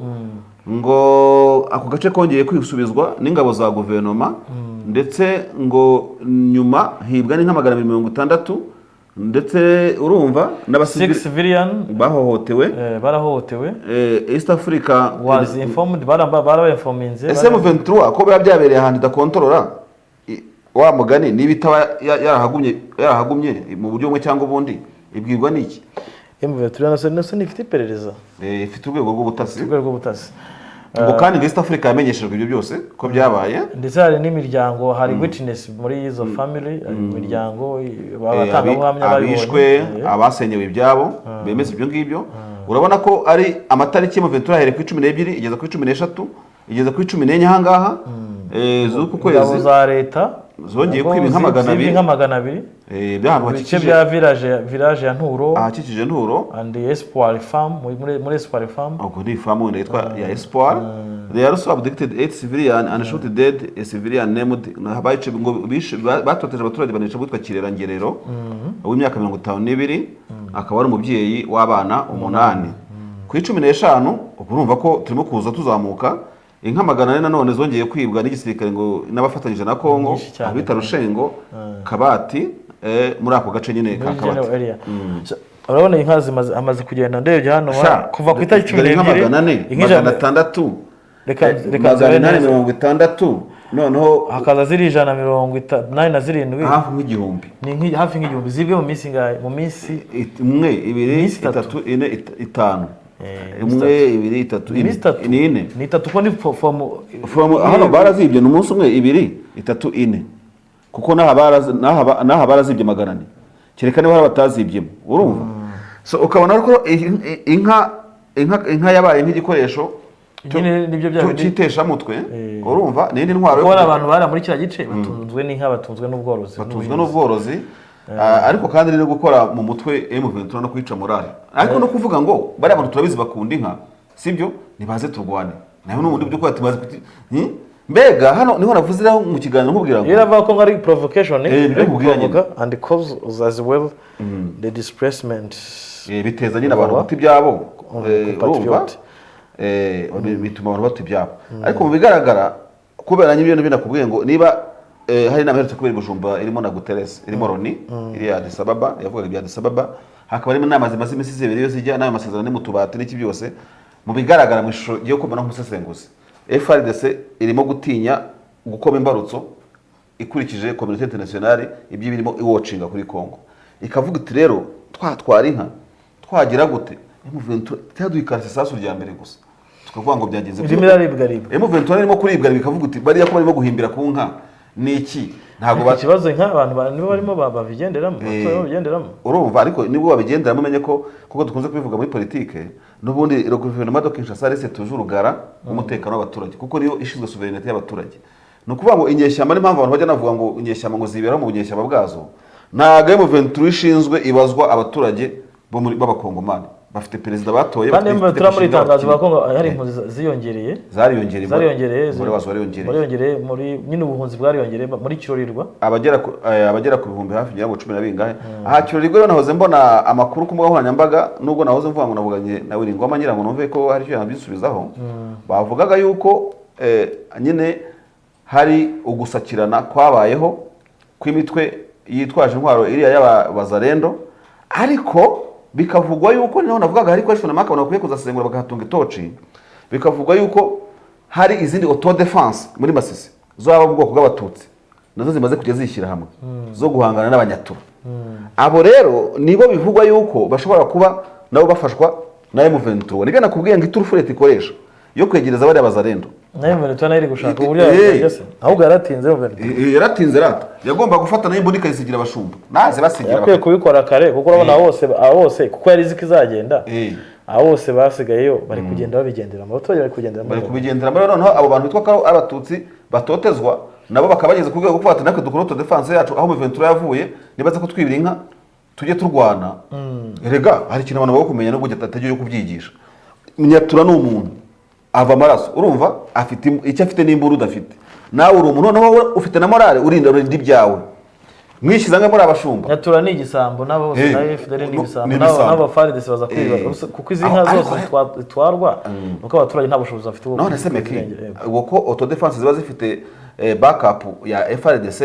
ngo ako gace kongeye kwisubizwa n'ingabo za guverinoma, ndetse ngo nyuma hibwa n'inka 260, ndetse urumva n'abasivili Six civilian bahohotewe. Barahohotewe. East Africa Was informed, barabainforminze. Ese M23 ko biba byabereye ahantu idakontorora, wa mugani niba itaba yarahagumye mu buryo bumwe cyangwa ubundi, ibwirwa n'iki? M23 nase nifite iperereza. Ifite urwego rw'ubutasi. Urwego rw'ubutasi. Ngo kandi ngo East Africa yamenyeshejwe ibyo byose ko byabaye. Ndetse hari n'imiryango, hari witness muri izo family, hari imiryango, abatangabuhamya babibonye. Abishwe, abasenyewe ibyabo bemeza ibyo ngibyo. Urabona ko ari amatariki M23 ahereye kuri 12 igeza kuri 13, igeza kuri 14 ahangaha, z'uku Ingabo kwezi za leta zongeye nabwo kwiba inka 200. Zibye inka 200 By'ahantu mu bice hakikije bya village ya Nturo ahakikije Nturo and Espoir Farm, muri Espoir Farm. Ubwo ni ifamu wenda yitwa ya Espoir. They also abducted eight civilian and shot dead a civilian named, bayice ngo bishe, batoteje abaturage banica witwa Kirera Ngerero w'imyaka 52, akaba ari umubyeyi w'abana umunani. Ku 15, ubwo urumva ko turimo kuza tuzamuka, inka 400 nanone zongeye kwibwa n'igisirikare ngo n'abafatanyije na Kongo Nyinshi cyane. abita Rushengo Kabati, muri ako gace nyine ka Muri general Kabati. area. So, urabona inka zimaze amaze kugenda, ndebye hano Sha, kuva ku itariki cumi dore inka n'ebyiri 400, inka 100 600, Reka reka magana nzibare inani neza. mirongo itandatu, noneho Hakaza ziri 187. Hafi nk'igihumbi. Ni hafi nk'igihumbi zibwe mu minsi ingahe? Mu minsi Umwe, ibiri, Iminsi itatu. itatu, ine, itanu. Iminsi Umwe, ibiri, itatu, ine. Iminsi itatu. Ni ine. Ni itatu ko ni from From hano barazibye ni umunsi umwe, ibiri, itatu, ine, kuko n'aha barazibye 400, kereka niba hari abatazibyemo. Urumva, so ukabona ko inka yabaye nk'igikoresho Nyine nibyo bya bindi cy'iteshamutwe. Urumva, ni indi ntwaro yo kuko hari abantu bari muri kiriya gice batunzwe n'inka, batunzwe n'ubworozi batunzwe n'ubuhinzi. N'ubworozi. Ariko kandi no gukora mu mutwe M23 no kwica morale, ariko no kuvuga ngo bariya bantu turabizi bakunda inka, sibyo, nibaze turwane nayo n'ubundi byo kuba tumaze kuti. Mbega hano niho navuze rero mu kiganiro nkubwira ngo Iyo iravuga ko ngo ari provocation, nibyo ari nkubwira nyine. provoka and cause as well the displacement. Biteza nyine abantu Vuba. guta ibyabo. Compatriot. Urumva, bituma abantu bata ibyabo, ariko mu bigaragara kubera nyine ibyo binakubwiye ngo niba hari inama iherutse kubera i Bujumbura irimo na Guterres, irimo Loni, iriya Addis Ababa yavugaga ibya Addis Ababa, hakaba harimo inama zimaze iminsi zibiri, iyo zijya n'ayo masezerano ni mu tubati n'iki byose. Mu bigaragara mu ishusho yo kubona nk'umusesenguzi, FARDC irimo gutinya gukoma imbarutso ikurikije communauté internationale ibyo birimo iwocinga kuri Congo, ikavuga iti rero twatwara inka twagira gute, M23 cyaduha isasu rya mbere gusa tukavuga ngo byagenze. Irimo iraribwaribwa. M23 irimo kuribwa, bikavuga uti bariya ko barimo guhimbira ku nka ni iki? Ntabwo Ikibazo inka abantu nibo barimo babigenderamo, abaturage babigenderamo. Urumva, ariko nibwo babigenderamo, umenye ko kuko dukunze kubivuga muri politike n'ubundi guverinoma de Kinshasa reste toujours garant w'umutekano w'abaturage, kuko niyo ishinzwe souveraineté y'abaturage. Ni ukuvuga ngo inyeshyamba, n'impamvu abantu bajya navuga ngo inyeshyamba ngo zibera mu bunyeshyamba bwazo, ntabwo M23 ishinzwe ibazwa abaturage bo muri b'abakongomani bafite perezida batoye. Kandi bafite M23 muri inshinga itangazo bafite. bavuga ko hari impunzi ziyongereye. Zariyongereye. Zariyongereye. Umubare wazo wariyongereye. Wariyongereye muri nyine ubuhunzi bwariyongereye muri Kirorirwa. Abagera ku bihumbi hafi ngira ngo cumi na bingahe aha Kirorirwa. Rero nahoze mbona amakuru ku mbuga nkoranyambaga, nubwo nahoze mvuga ngo navuganye na Ngoma ngira ngo numve ko hari icyo yabisubizaho, bavugaga yuko nyine hari ugusakirana kwabayeho kw'imitwe yitwaje intwaro iriya y'abazarendo, ariko bikavugwa yuko niho navugaga hari question mark, abantu bakwiye kuzasengura bakahatunga itoci, bikavugwa yuko Hari izindi autodefense muri Masisi z'abo mu bwoko bw'Abatutsi, nazo zimaze kujya zishyira hamwe zo guhangana n'Abanyatura. Abo rero nibo bivugwa yuko bashobora kuba nabo bafashwa na M23. Nibyo nakubwiye ngo iturufu leta ikoresha yo kwegereza bariya Bazarendo. Nayo M23 nayo iri gushaka uburyo yabigeza se, ahubwo yaratinze M23. Yaratinze rata, yagomba gufata nayo imbunda ikayisigira abashumba, naze basigira. Yakwiye kubikora kare, kuko urabona abo bose, kuko yari izi ko izagenda, abo bose basigayeyo bari kugenda babigendera, abaturage bari kugendera. Bari kubigendera muri. Noneho abo bantu bitwa ko ari Abatutsi batotezwa, nabo bakaba bageze ku rwego rwo kuvuga ati: "Natwe dukora autodefense yacu aho M23 yavuye, nibaza ko twibira inka tujye turwana." Erega hari ikintu abantu bagomba kumenya, nubwo atagiye kubyigisha. Nyatura ni umuntu ava amaraso, urumva afite icyo afite n'imbunda udafite. Nawe uri umuntu, noneho wowe ufite na morale, urinda ibyawe, mwishyize hamwe muri abashumba. Nyatura ni igisambo, n'abo bose na FDL ni ibisambo. Ni ibisambo. N'aba FARDC baza kwiba kuko izi nka zose zitwarwa nuko abaturage nta bushobozi bafite bwo None se Meki, kuzirengera. Yego. ubwo ko autodefense ziba zifite backup ya FARDC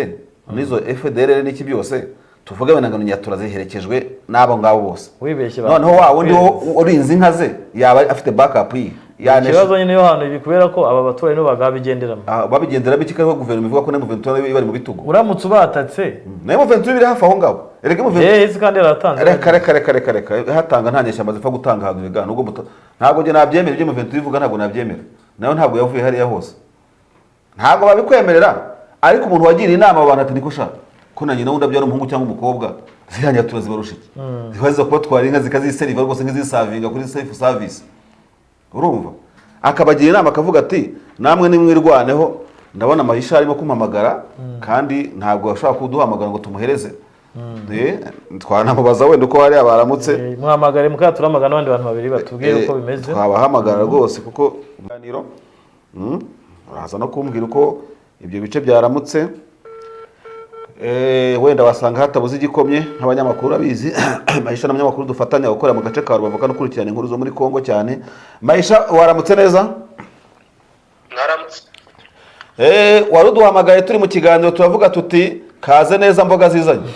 n'izo FDLR n'iki byose, tuvuge wenda ngo Nyatura ziherekejwe n'abo ngabo bose, Wibeshye noneho wa wundi wo urinze inka ze yaba afite backup yi yanesha? Ikibazo nyine iyo hantu ibi, kubera ko aba baturage nibo bagabigenderamo. Ah, babigenderamo iki? Kariho guverinoma ivuga ko na M23 nayo ibari mu bitugu. Uramutse ubatatse. Nayo M23 biri hafi aho ngaho erega M23. Isi kandi yaratanze. Reka, reka, reka, reka, reka, hatanga nta nyeshyamba zipfa gutanga ahantu bigana nubwo ntabwo njye nabyemera. Ibyo M23 ivuga ntabwo nabyemera, nayo ntabwo yavuye hariya hose, ntabwo babikwemerera. Ariko umuntu wagiriye inama abo bantu ati: "Niko sha, ko na nyina wundi abyara umuhungu cyangwa umukobwa, ziriya nyatura zibarusha iki? Ziba ziza kubatwara inka, zikaziseriva rwose nk'izisavinga kuri self service." Urumva, akabagira inama akavuga ati: "Namwe nimwirwaneho." Ndabona Mahisha arimo kumpamagara, kandi ntabwo ashobora kuduhamagara ngo tumuhereze. Twanamubaza wenda uko hariya baramutse. Muhamagare muka turamagana n'abandi bantu babiri batubwire uko bimeze. Twabahamagara rwose, kuko ibiganiro, uraza no kumbwira uko ibyo bice byaramutse. Wenda wasanga hatabuze igikomye nk'abanyamakuru abizi. Mahisha n'abanyamakuru dufatanya gukorera mu gace ka Rubavu kandi ukurikirana inkuru zo muri Kongo cyane. Mahisha, waramutse neza? Mwaramutse. Wari uduhamagaye turi mu kiganiro, turavuga tuti: "Kaze neza mboga zizanye."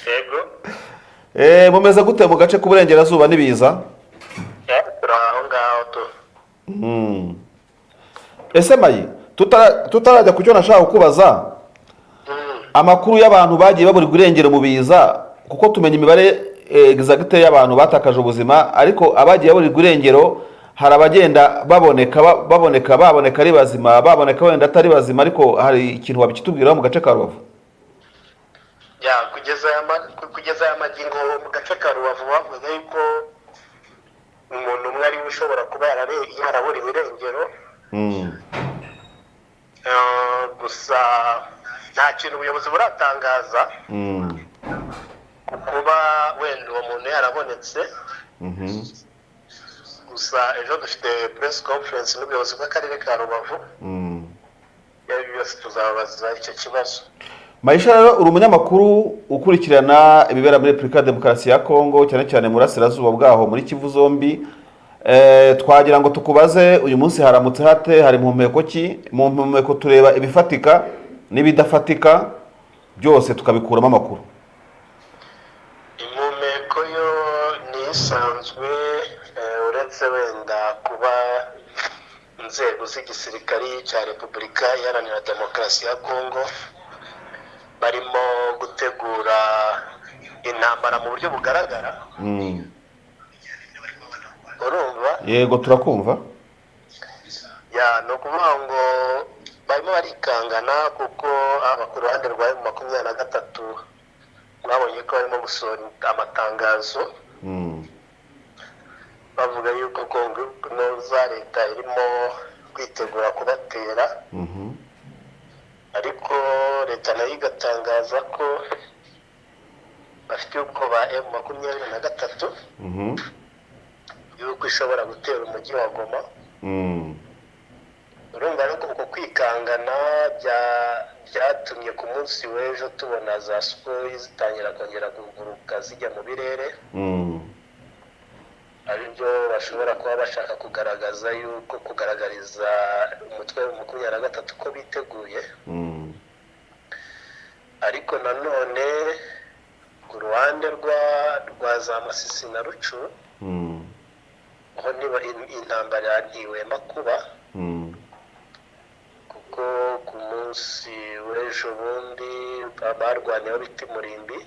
Yego. Mumeze gute mu gace k'uburengerazuba n'ibiza? Turi aho ngaho tu. Ese Mayi, tutarajya ku cyo nashaka kukubaza, amakuru y'abantu bagiye baburirwa irengero mu biza, kuko tumenya imibare exacte y'abantu batakaje ubuzima, ariko abagiye baburirwa irengero hari abagenda baboneka, baboneka baboneka ari bazima, baboneka wenda atari bazima, ariko hari ikintu wabikitubwiraho mu gace ka Rubavu? Ya, kugeza aya magingo mu gace ka Rubavu bavuze yuko umuntu umwe ariwe ushobora kuba yaraburiwe irengero. Gusa nta kintu ubuyobozi buratangaza ku kuba wenda uwo muntu yarabonetse. Gusa ejo dufite press conference n'ubuyobozi bw'akarere ka Rubavu, ibyo byose tuzababaza icyo kibazo. Maisha rero, uri umunyamakuru ukurikirana ibibera muri Repubulika ya Demokarasi ya Kongo, cyane cyane mu burasirazuba bwaho muri Kivu zombi. Twagira ngo tukubaze, uyu munsi haramutse hate? Hari mpumeko ki? Mu mpumeko tureba ibifatika n'ibidafatika, byose tukabikuramo amakuru. Impumeko yo ni isanzwe, uretse wenda kuba inzego z'igisirikari cya Repubulika Iharanira Demokarasi ya Kongo barimo gutegura intambara mu buryo bugaragara. Urumva? Yego, turakumva. Ya, ni ukuvuga ngo barimo barikangana, kuko haba ku ruhande rwa M23 mwabonye ko barimo gusohora amatangazo bavuga yuko Kongo za leta irimo kwitegura kubatera, ariko leta nayo igatangaza ko bafite ubwoba M23 yuko ishobora gutera umujyi wa Goma. Urumva ariko uko kwikangana byatumye ku munsi w'ejo tubona za Sukhoi zitangira kongera kuguruka zijya mu birere, aribyo bashobora kuba bashaka kugaragaza yuko kugaragariza umutwe wa 23 ko biteguye. Ariko nanone ku ruhande rwa za Masisi na Rucu Ho niba intambara ntihwema kuba, kuko ku munsi w'ejo bundi barwaniyeho bita Murimbi,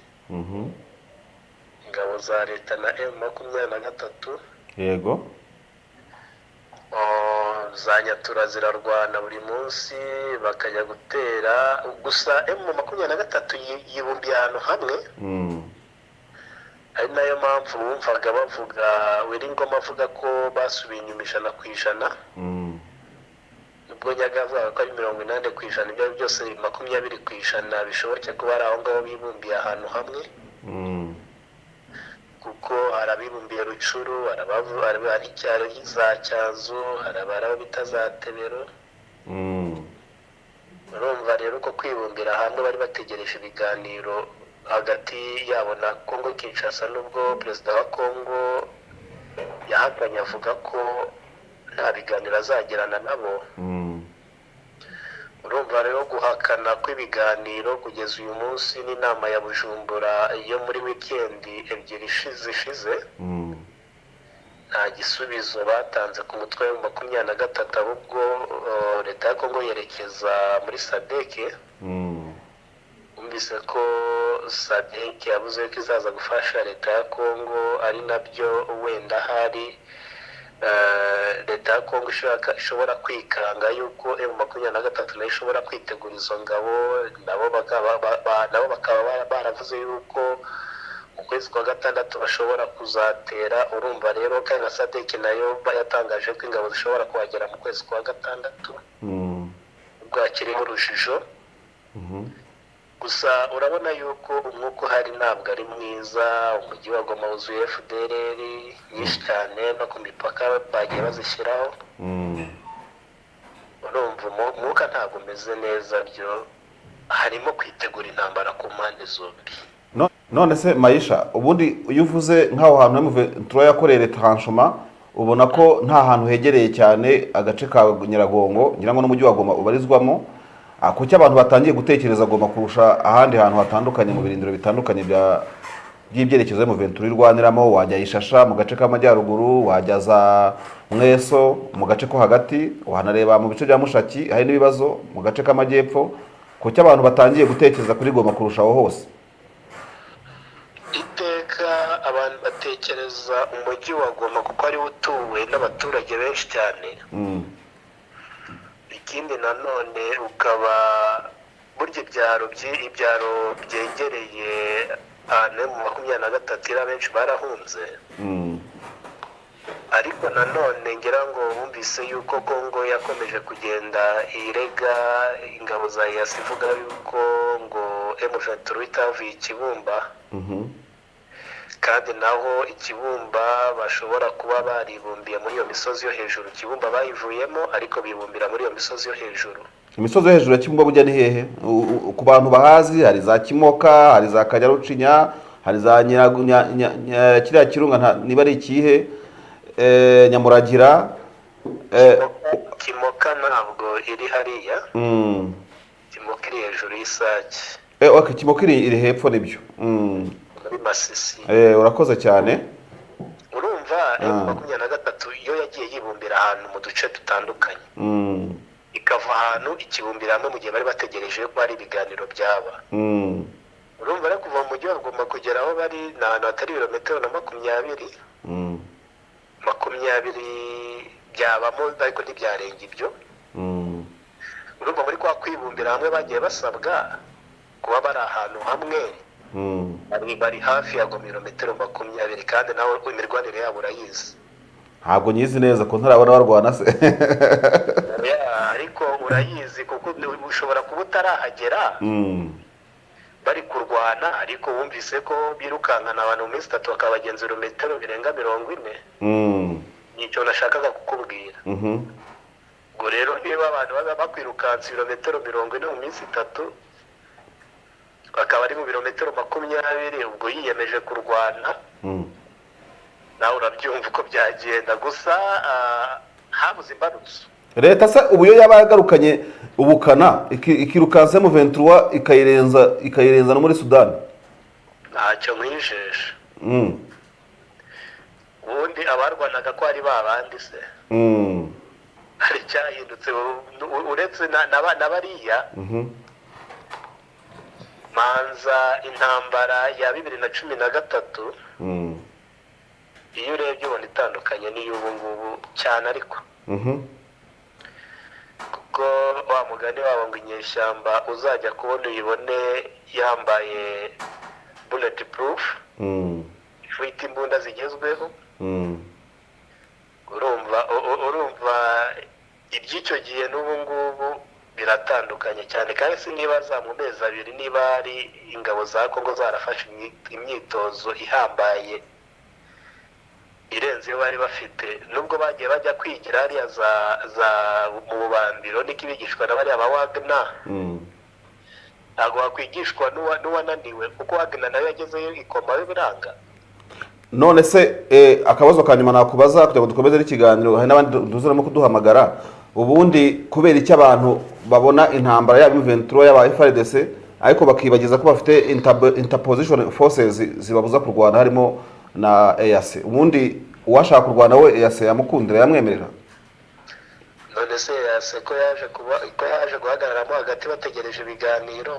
ingabo za leta na M23. Oh, za Nyatura zirarwana buri munsi, bakajya gutera. Gusa M23 yibumbiye ahantu hamwe, ari nayo mpamvu wumvaga bavuga, Willy avuga ko basubiye inyuma 100%, nubwo Nyaga avuga ko ari 80%. Ibyo ari byose 20% bishoboke kuba ari aho ngaho bibumbiye ahantu hamwe, kuko hari abibumbiye Rucuru, hari icyaro za Cyanzu, hari abo bita za Tebero. Urumva rero ko kwibumbira hamwe bari bategereje ibiganiro hagati yabo na Kongo Kinshasa, nubwo perezida wa Kongo yahakanye avuga ko nta biganiro azagirana nabo. Urumva rero guhakana kw'ibiganiro kugeza uyu munsi n'inama ya Bujumbura yo muri wikendi ebyiri zishize, nta gisubizo batanze ku mutwe wa 23, ahubwo leta ya Kongo yerekeza muri SADC. Wumvise ko SADC yavuze ko izaza gufasha leta ya Kongo, ari nabyo wenda hari leta ya Kongo ishobora kwikanga yuko M23 nayo ishobora kwitegura izo ngabo. Nabo bakaba baravuze yuko mu kwezi kwa gatandatu bashobora kuzatera. Urumva rero kandi na SADC nayo yatangaje ko ingabo zishobora kuhagera mu kwezi kwa gatandatu, ubwo hakiriho urujijo. Gusa urabona yuko umwuka uhari ntabwo ari mwiza. Umujyi wa Goma wuzuye FDLR nyinshi cyane, no ku mipaka bagiye bazishyiraho. Urumva umwuka ntabwo umeze neza, byo harimo kwitegura intambara ku mpande zombi. None se Mayisha, ubundi iyo uvuze nk'aho hantu M23 yakoreye retranchement, ubona ko nta hantu hegereye cyane agace ka Nyiragongo, ngira ngo n'umujyi wa Goma ubarizwamo, kuki abantu batangiye gutekereza Goma kurusha ahandi hantu hatandukanye mu birindiro bitandukanye by'ibyerekezo M23 irwaniramo? Wajya Ishasha mu gace k'amajyaruguru, wajya za Mweso mu gace ko hagati, wanareba mu bice bya Mushaki hari n'ibibazo mu gace k'amajyepfo. Kuki abantu batangiye gutekereza kuri Goma kurusha aho hose? Iteka abantu batekereza umujyi wa Goma kuko ariwo utuwe n'abaturage benshi cyane. Ikindi nanone ukaba burya ibyaro byegereye ahantu mu 23 iri, abenshi barahunze. Ariko nanone ngira ngo bumvise yuko Kongo yakomeje kugenda irega ingabo za EAC, ivuga yuko ngo M23 itavuye Ikibumba, kandi naho Ikibumba bashobora kuba baribumbiye muri iyo misozi yo hejuru. Kibumba bayivuyemo, ariko bibumbira muri iyo misozi yo hejuru. Imisozi yo hejuru ya Kibumba bujya ni hehe? Ku bantu bahazi, hari za Kimoka, hari za Kanyarucinya, hari za kiriya kirunga niba ari ikihe, Nyamuragira. Kimoka ntabwo iri hariya. Kimoka iri hejuru y'Isake. Okay, Kimoka iri hepfo nibyo. Muri Masisi. Urakoze cyane. Urumva M23 iyo yagiye yibumbira ahantu mu duce dutandukanye, ikava ahantu ikibumbira hamwe mu gihe bari bategereje ko hari ibiganiro byaba. Urumva rero kuva mu mujyi wa Goma kugera aho bari ni ahantu hatari ibirometero na 20, 20 byabamo, ariko ntibyarenga ibyo. Urumva muri kwa kwibumbira hamwe bagiye basabwa kuba bari ahantu hamwe, bari hafi ya Goma ibirometero 20, kandi nawe imirwanire yabo urayizi. Ntabwo nyizi neza ko ntarabona barwana se. Ariko urayizi kuko ushobora kuba utarahagera bari kurwana, ariko wumvise ko birukankana abantu mu minsi 3 bakabagenza ibirometero birenga 40. Nicyo nashakaga kukubwira. Ubwo rero niba abantu baba bakwirukansa ibirometero 40 mu minsi 3, bakaba ari mu birometero 20, ubwo yiyemeje kurwana, nawe urabyumva uko byagenda. Gusa habuze imbarutso. Leta se ubu yo yaba yagarukanye ubukana ikirukansa M23 ikayirenza no muri Sudani? Ntacyo nkwijeje. Ubundi abarwanaga ko ari ba bandi se? Hari icyahindutse uretse na bariya? Manza intambara ya 2013, iyo urebye ubona itandukanye n'iy'ubu ngubu cyane, ariko kuko wa mugani wabo ngo inyeshyamba uzajya kubona uyibone yambaye bullet proof, ifite imbunda zigezweho. Urumva iby'icyo gihe n'ubu ngubu biratandukanye cyane, kandi sinibaza mu mezi 2 niba ari ingabo za Kongo zarafashe imyitozo ihambaye irenze iyo bari bafite, nubwo bagiye bajya kwigira hariya za mu Bubambiro, niko ibigishwa na bariya ba Wagner. Ntabwo wakwigishwa n'uwananiwe, kuko Wagner nayo yagezeyo ikomayo biranga. None se akabazo ka nyuma nakubaza kugira ngo dukomeze n'ikiganiro, hari n'abandi duzuramo kuduhamagara. Ubundi kubera icyo abantu babona intambara yaba M23, yaba FARDC, ariko bakibagiza ko bafite interposition forces zibabuza kurwana, harimo na EAC? Ubundi uwashaka kurwana we, EAC yamukundira, yamwemerera? None se yase ko yaje kuba, ko yaje guhagararamo hagati bategereje ibiganiro,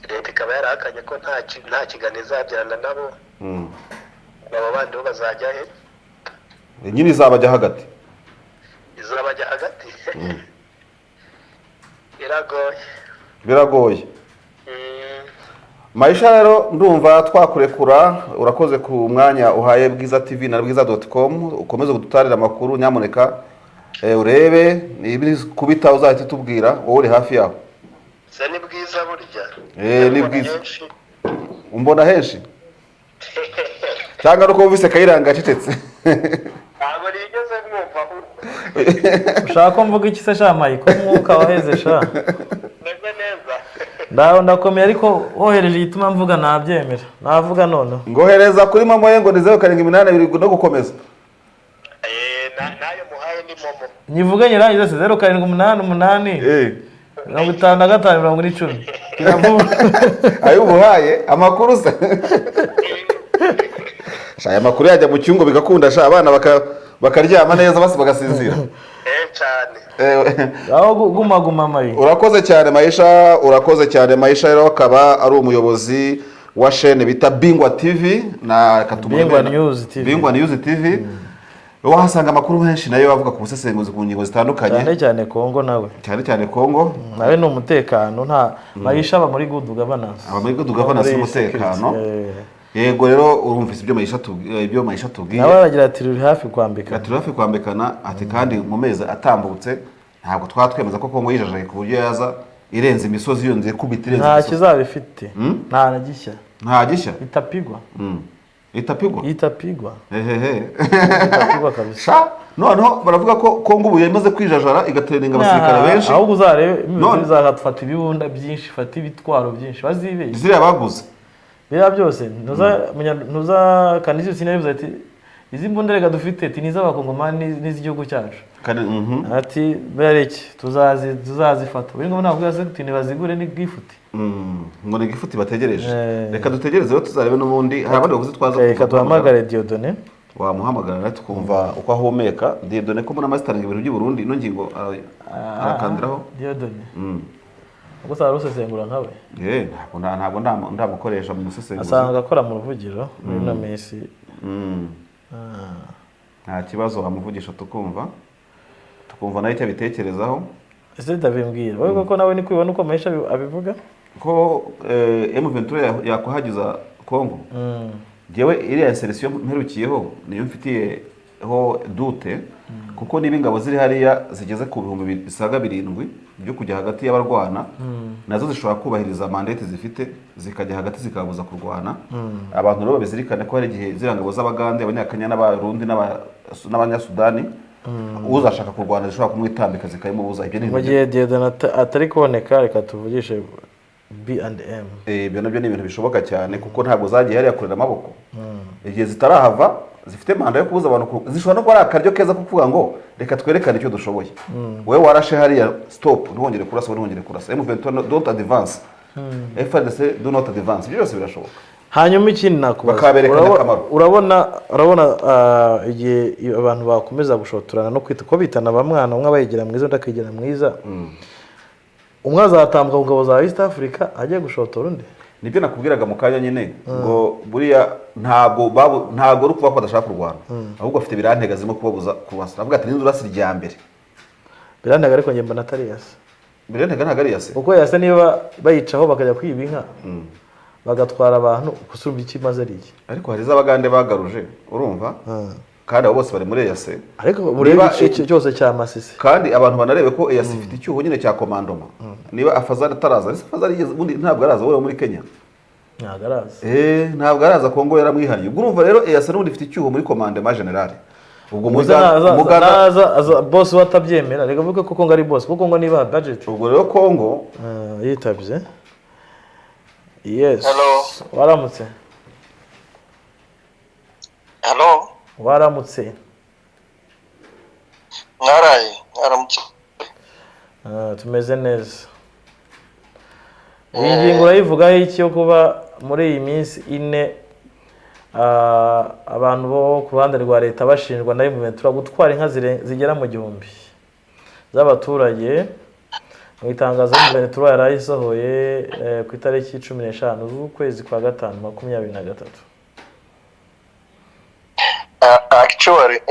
leta ikaba yarahakanye ko nta kiganiro izabyarana nabo, aba bandi bo bazajya he? Nyine izabajya hagati. Izabajya hagati, iragoye. Biragoye. Maisha rero, ndumva twakurekura. Urakoze ku mwanya uhaye Bwiza TV na bwiza.com. Ukomeze kudutarira amakuru nyamuneka. Urebe niba kubita uzahita utubwira, wowe uri hafi yaho. Se ni Bwiza burya? Eh, ni Ndabona Bwiza. henshi. Umbona henshi cyangwa ari uko wumvise Kayiranga acecetse? Ntabwo nigeze mwumva ahubwo. Ushaka ko mvuga iki se sha Mayi, ko umwuka waheze sha? Meze neza. Ndaho ndakomeye, ariko wohereje igituma mvuga nabyemera, navuga noneho. Ngohereza kuri MoMo ye ngo ni 0782 no gukomeza. Eh, n'ayo muhaye ni MoMo. Nyivuge nyirangize se? 0788 55 40 10. Kiravuga. Ayo umuhaye amakuru se sha, aya makuru yajya mu cyungo bigakunda sha, abana bakaryama neza basi bagasinzira. Eh, cyane. Aho guma guma Mayi. Urakoze cyane Maisha, urakoze cyane Maisha. Rero akaba ari umuyobozi wa chaîne bita Bingwa TV na reka tumuhe Bingwa News TV. Bingwa News TV, wahasanga amakuru menshi nayo avuga ku busesenguzi ku ngingo zitandukanye. Cyane cyane Kongo nawe. Cyane cyane Kongo. Nawe ni umutekano, nta Mayisha aba muri good governance. Aba muri good governance Muri y'umutekano. security. Yego, rero urumvise ibyo Maisha tubwiye. Nawe aragira ati ruri hafi kwambika. Turi hafi kwambikana, ati kandi mu mezi atambutse ntabwo twaba twemeza ko Kongo yijajaye ku buryo yaza irenze imisozi, yongeye kubita irenze Nta imisozi. kizaba ifite, nta na gishya. Nta gishya. Itapigwa. Itapigwa. Itapigwa. Hehehe. Itapigwa kabisa. Sha, noneho baravuga ko Kongo ubu yamaze kwijajara, igatraininga abasirikare benshi. Ahubwo uzarebe None. izafata ibibunda byinshi, ifata ibitwaro byinshi, bazibeshye. Ziriya baguze. Biriya byose ntuza Canisius yabivuze ati izi mbunda reka dufite, ati ni iz'abakongomani n'iz'igihugu cyacu. Kandi Ati bereke tuzazifata buri ngombwa, ntabwo yaze ati ntibazigure, ni gifuti. Ngo ni gifuti bategereje. Eh. Reka dutegereze rero, tuzarebe. N'ubundi hari abandi baguzi twaza Reka kuza. duhamagare Dieudonné. Wamuhamagara nawe tukumva uko ahumeka. Dieudonné ko mbona amasitaringa ibintu by'i Burundi, ino ngingo arakandiraho. Dieudonné ubwo usanga rusesengura nkawe. Eh, ntabwo ndamukoresha mu busesenguzi. Asanzwe akora mu Ruvugiro muri ino minsi. Nta kibazo, wamuvugisha tukumva nawe icyo abitekerezaho. Ese David, mbwira wowe koko, nawe ni kwibona uko Maisha abivuga? Ko M23 yakuhagiza Kongo? Njyewe iriya insertion mperukiyeho niyo mfitiyeho doute, kuko niba ingabo ziri hariya zigeze ku 7,000 bisaga byo kujya hagati y'abarwana, nazo zishobora kubahiriza mandate zifite, zikajya hagati zikababuza kurwana. Abantu rero babizirikane ko hari igihe ziriya ngabo z'Abagande, Abanyakenya n'Abarundi n'Abanyasudani, uzashaka kurwana zishobora kumwitambika zikabimubuza. Ibyo ni Mu ibintu gihe Dieudonné atari kuboneka, reka tuvugishe B&M. Ibyo nabyo ni ibintu bishoboka cyane, kuko ntabwo zagiye hariya kurera amaboko. Igihe zitarahava zifite manda yo kubuza abantu zishobora no kuba ari akaryo keza ko kuvuga ngo reka twerekane icyo dushoboye. Wowe warashe hariya, stop, ntiwongere kurasa, wowe ntiwongere kurasa, M23 don't advance. FARDC do not advance. Ibyo byose birashoboka. Hanyuma ikindi nakubaza, Bakaberekana akamaro. Urabona, igihe iyo abantu bakomeza gushotorana no kwita ko bitana ba mwana, umwe aba yigira mwiza, undi akigira mwiza, umwe azatambuka ku ngabo za East Africa ajye gushotora undi? Nibyo nakubwiraga mu kanya nyine, ngo buriya ntabwo ari ukuvuga ko badashaka kurwana, ahubwo afite birantega zirimo kubabuza kubasa. Avuga ati: "Ninzu urasa irya mbere." Birantega, ariko njye mbona atari yase. Birantega ntabwo ari yase. Kuko yase niba bayicaho bakajya kwiba inka, bagatwara abantu, gusumba icyo imaze ari iki? Ariko hari iz'Abagande bagaruje, urumva, kandi abo bose bari muri EAC. Ariko murebe igice cyose cya Masisi. Kandi abantu banarebe ko EAC ifite icyuho nyine cya commandement. Niba Afazari ataraza, ese Afazari yigeze ubundi? Ntabwo araza wowe muri Kenya. Ntabwo araza. Ntabwo araza, Kongo yaramwihariye. Ubwo urumva rero EAC n'ubundi ifite icyuho muri commandement général. Ubwo Muze Muganda naza boss we atabyemera, reka mvuge ko Kongo ari boss, kuko Kongo niba budget. Ubwo rero Kongo Yitabye, yes. Hello. Waramutse? Hello. Waramutse? Mwaraye, mwaramutse? Tumeze neza. Iyi ngingo urayivugaho iki, yo kuba muri iyi minsi 4 abantu bo ku ruhande rwa leta bashinjwa na M23 gutwara inka zigera mu 1000 z'abaturage, mu itangazo M23 yari ayisohoye ku itariki 15 z'ukwezi kwa gatanu 23? Actually,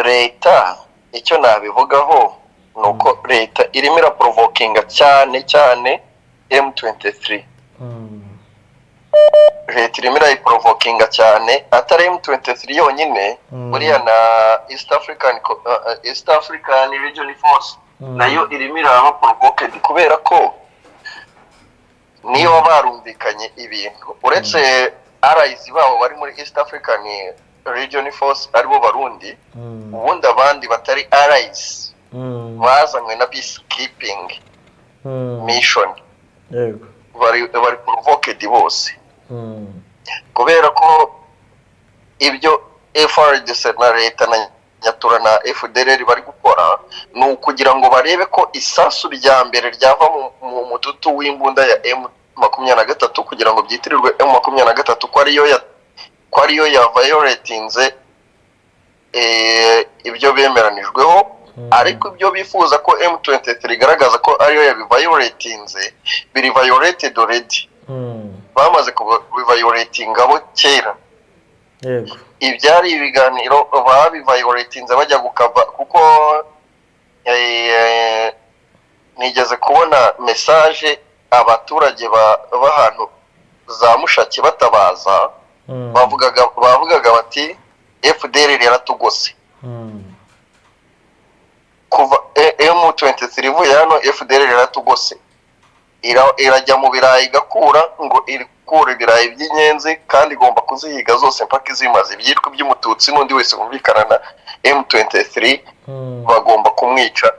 leta icyo nabivugaho ni uko leta irimo iraprovokinga cyane cyane M23. Leta irimo irayiprovokinga cyane, atari M23 yonyine, buriya na East African Region Force nayo irimo iraba provoked, kubera ko niba barumvikanye ibintu, uretse allies babo bari muri East African Region Force, aribo Barundi, ubundi abandi batari allies bazanywe na peacekeeping mission bari provoked bose, kubera ko ibyo FARDC na leta na Nyatura na FDLR bari gukora ni ukugira ngo barebe ko isasu rya mbere ryava mu mututu w'imbunda ya M23, kugira ngo byitirirwe M23 ko ariyo ya violatinze ibyo bemeranijweho. Ariko ibyo bifuza ko M23 igaragaza ko ariyo yabiviolatinze biri violated already. Bamaze kubiviolatinga bo kera. Ibyari ibiganiro babiviolatinze bajya gukava, kuko nigeze kubona message abaturage b'ahantu za Mushaki batabaza. Bavugaga bati: "FDLR yaratugose." Kuva M23 ivuye hano, FDLR yaratugose, irajya mu birayi igakura, ngo irikura ibirayi by'inyenzi, kandi igomba kuzihiga zose mpaka izimaze. Ibyitwa by'Umututsi n'undi wese wumvikana na M23 bagomba kumwica.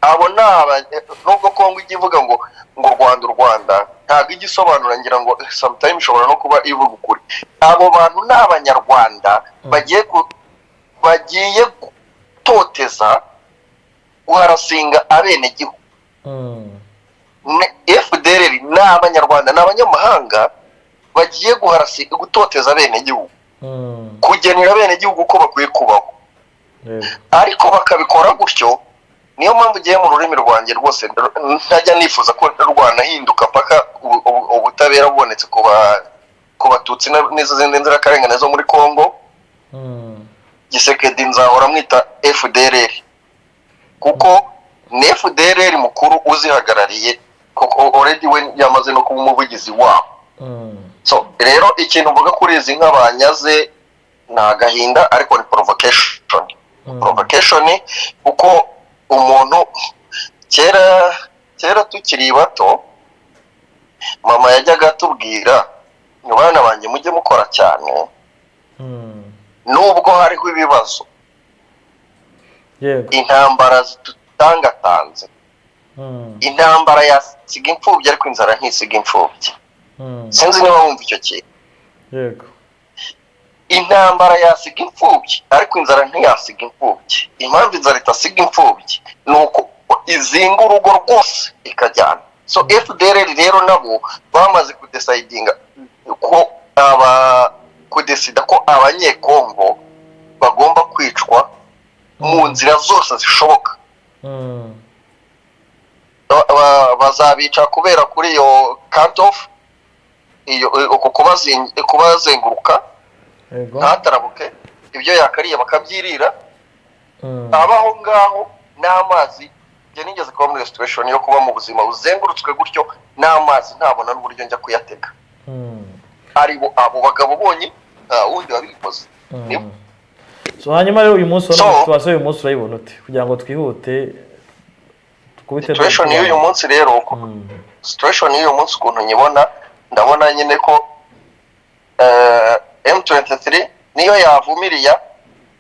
Abo ni aba, nubwo Kongo ijya ivuga ngo Rwanda, u Rwanda ntabwo ijya isobanura, ngira ngo sometime ishobora no kuba ivuga ukuri. Abo bantu ni Abanyarwanda bagiye gutoteza, guharasinga abenegihugu. FDLR ni Abanyarwanda, ni abanyamahanga bagiye gutoteza abenegihugu, kugenera abenegihugu uko bakwiye kubaho, ariko bakabikora gutyo. Niyo mpamvu ugiye mu rurimi rwanjye rwose ntajya nifuza ko rwanahinduka mpaka ubutabera bubonetse ku Batutsi n'izindi nzirakarengane zo muri Congo. Tshisekedi nzahora mwita FDLR, kuko ni FDLR mukuru uzihagarariye, kuko already we yamaze no kuba umuvugizi wabo. So rero ikintu mvuga kuri izi nka banyaze ni agahinda, ariko ni provocation. Provocation, kuko umuntu kera kera tukiri bato, mama yajyaga atubwira ngo: "Bana banjye, mujye mukora cyane nubwo hariho ibibazo, intambara zitutangatanze. Intambara yasiga imfubyi, ariko inzara ntisiga imfubyi." Sinzi niba wumva icyo kintu. Yego. Intambara yasiga imfubyi, ariko inzara ntiyasiga imfubyi. Impamvu inzara itasiga imfubyi ni uko izinga urugo rwose ikajyana. So FDLR rero nabo bamaze kudecidinga ko aba kudecida ko Abanyekongo bagomba kwicwa mu nzira zose zishoboka. Bazabica kubera kuri iyo cut off, iyo uko kubazenguruka, ntatarabuke, ibyo yakariye bakabyirira. Abaho ngaho n'amazi, njye nigeze kuba muri situation yo kuba mu buzima buzengurutswe gutyo n'amazi ntabona n'uburyo njya kuyatega. Ari bo abo bagabo bonyine, nta wundi wabikoze. So hanyuma rero uyu munsi urabona situation y'uyu munsi urayibona ute, kugira ngo twihute tukubite? Situation y'uyu munsi rero, situation y'uyu munsi ukuntu nyibona, ndabona nyine ko M23 niyo yavumiriya,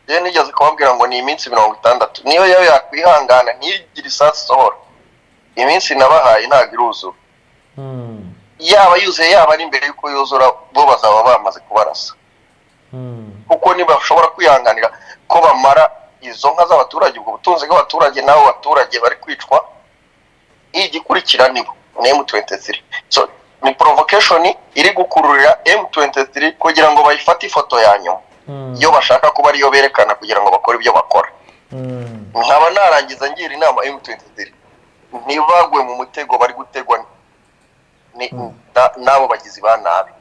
njye nigeze kubabwira ngo ni iminsi 60, niyo yo yakwihangana ntigire isasu isohora, iminsi nabahaye ntabwo iruzura. Yaba yuzuye, yaba ari imbere y'uko yuzura, bo bazaba bamaze kubarasa, kuko ntibashobora kwihanganira ko bamara izo nka z'abaturage, ubwo butunzi bw'abaturage n'abo baturage bari kwicwa. Igikurikira nibo ni M23. So ni provocation iri gukururira M23 kugira ngo bayifate ifoto ya nyuma iyo bashaka kuba ariyo berekana kugira ngo bakore ibyo bakora. Nkaba narangiza ngira inama M23 ntibagwe mu mutego bari gutegwa n'abo bagizi ba nabi.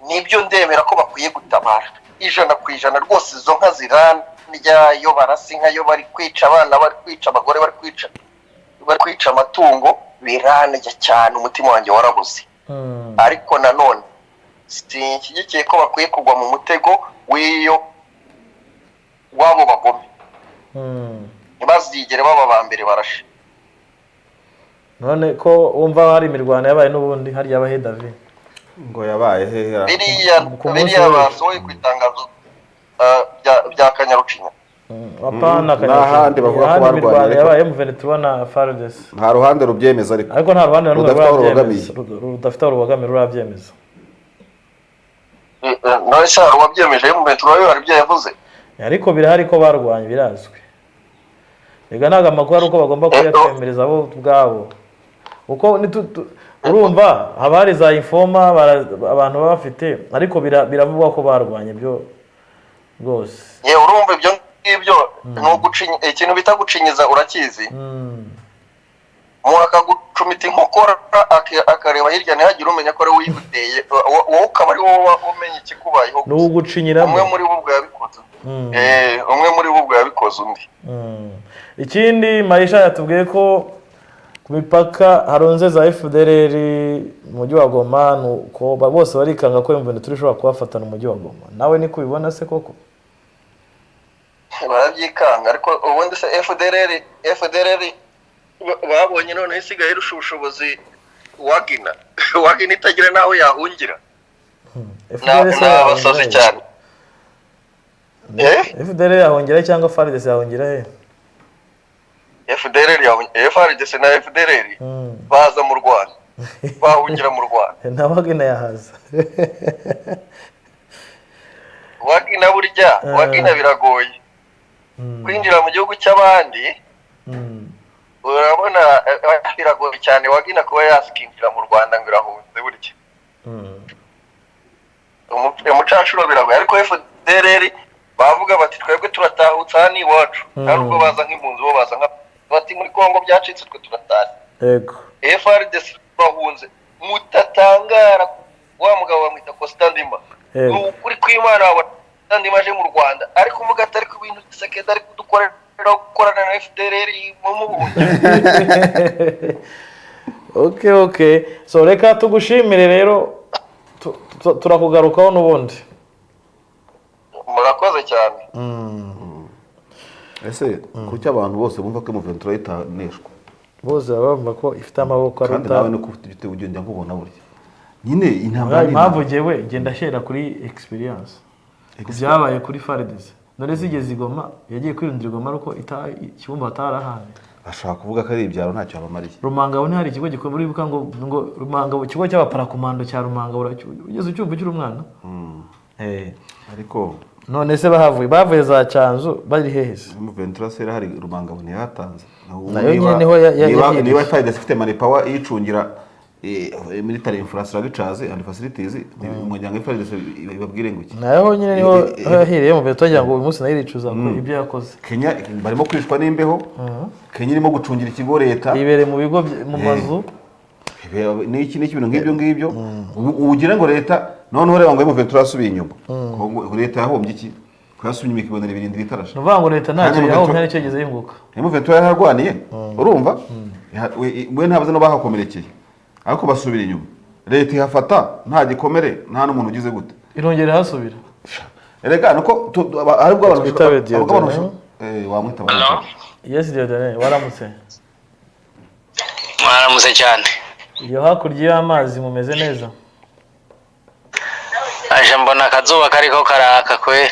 Nibyo, ndemera ko bakwiye gutabara 100% rwose. Izo nka zirandya, iyo barasa inka, iyo bari kwica abana, bari kwica abagore, bari kwica amatungo, birandya cyane, umutima wanjye warabuze. Ariko nanone sinshyigikiye ko bakwiye kugwa mu mutego w'iyo w'abo bagome. Ntibazigere baba ba mbere barashe. None ko wumva hari imirwano yabaye n'ubundi hariya yabahe, David? Ngo yabaye hehe? Biriya Ku munsi biriya w'ejo. Basohoye ku itangazo bya Kanyarucinya. Apana. N'ahandi bavuga ko ahandi barwanye, imirwano ariko- yabaye M23 na FARDC. Nta ruhande rubyemeza ariko. Ariko nta ruhande na rumwe Rudafite aho rurabyemeza. rubogamiye. Rudafite aho rubogamiye rurabyemeza. None se hari uwabyemeje? M23 yo hari ibyo yavuze? Ariko birahari ko barwanye, birazwi. Rega ntabwo amakuru ari uko bagomba kuyatwemereza bo ubwabo, uko urumva haba hari za informer abantu baba bafite, ariko biravugwa ko barwanye byo rwose. Ye, urumva ibyo ngibyo ni ugucinya, ikintu bita gucinyiza, urakizi? Umuntu akagucumita inkokora, akareba hirya ntihagire umenya ko ari we uyiguteye, wowe ukaba ari wowe umenya ikikubayeho Ni gusa. ugucinyiramo. Umwe muri bo ubwo yabikoze. Umwe muri bo ubwo yabikoze undi. Ikindi Maisha yatubwiye ko ku mipaka harunze za FDLR mu mujyi wa Goma, nuko bose barikanga ko M23 ishobora kubafatana umujyi wa Goma. Nawe niko ubibona se koko? Barabyikanga, ariko ubundi se FDLR babonye noneho isigaye irusha ubushobozi Wagner, Wagner itagira n'aho yahungira. FDLR se Ni abasazi yahungira he? cyane. Eh? FDLR yahungira he cyangwa FARDC yahungira he? FDLR FARDC na FDLR baza mu Rwanda, bahungira mu Rwanda. Na Wagner yahaza. Wagner burya, Wagner biragoye kwinjira mu gihugu cy'abandi. Urabona biragoye cyane Wagner kuba yakinjira mu Rwanda ngo irahunze burya. Umucacuro biragoye, ariko FDLR bavuga bati twebwe turatahutse aha ni iwacu. Nta nubwo baza nk'impunzi, bo baza nka bati muri Kongo byacitse, twe turatashye. FARDC bahunze, mutatangara wa mugabo bamwita Costa Ndima. Ni ukuri kw'Imana, wabona Costa Ndima aje mu Rwanda ariko uvuga ati ariko ibintu Tshisekedi ari kudukorera gukorana na FDLR mu mubuhungiro. Okay, so reka tugushimire rero, turakugarukaho n'ubundi. Murakoze cyane. Ese kuki abantu bose bumva ko M23 itaneshwa? Bose baba bumva ko ifite amaboko Kandi aruta nawe niko ufite ugenda nkubona burya nyine intambara ni Impamvu jyewe ngenda shera kuri experience ku byabaye kuri FARDC. None zigeze i Goma, yagiye kwirundira i Goma ariko Ikibumba atarahaye. Ashobora kuvuga ko ari ibyaro ntacyo abamariye. Rumangabo ntihari ikigo gikomeye? Uribuka ngo Rumangabo, ikigo cy'abaparakomando cya Rumangabo, ugeze ucyumva ukiri umwana? Ariko None se bahavuye, bavuye za Cyanzu bari hehe se? M23 se hari Rumangabo ntiyahatanze. Nayo nyine niho yahiriye. Niba FARDC ifite manpower iyicungira military infrastructures and facilities, umuryango wa FARDC ibabwire ngo iki? Nayo nyine niho aho yahiriye mu twagira ngo uyu munsi nayo iricuza ko ibyo yakoze. Kenya barimo kwicwa n'imbeho, Kenya irimo gucungira ikigo leta ibereye mu bigo mu mazu n'iki n'iki, ibintu nk'ibyo ngibyo. Ubu ugira ngo leta noneho reba ngo M23 yasubiye inyuma. Kongo leta yahombye iki? Ko yasubiye inyuma ikibonera ibirindiro itarashe. Ni ukuvuga ngo leta ntacyo Kandi yahombye, nta n'icyo yigeze yunguka. M23 yaraharwaniye, urumva? We ntabaze no bahakomerekeye, ariko basubira inyuma, leta ihafata nta gikomere, nta n'umuntu ugize gute. Irongera ihasubira. Erega nuko hari ubwo abantu Twitabe ubwo abantu Dieudonné. Wamwita Hello? abantu. Yes, Dieudonné, waramutse? Mwaramutse cyane. Iyo hakurya y'amazi mumeze neza? Aje mbona akazuba kariko karaka kwe.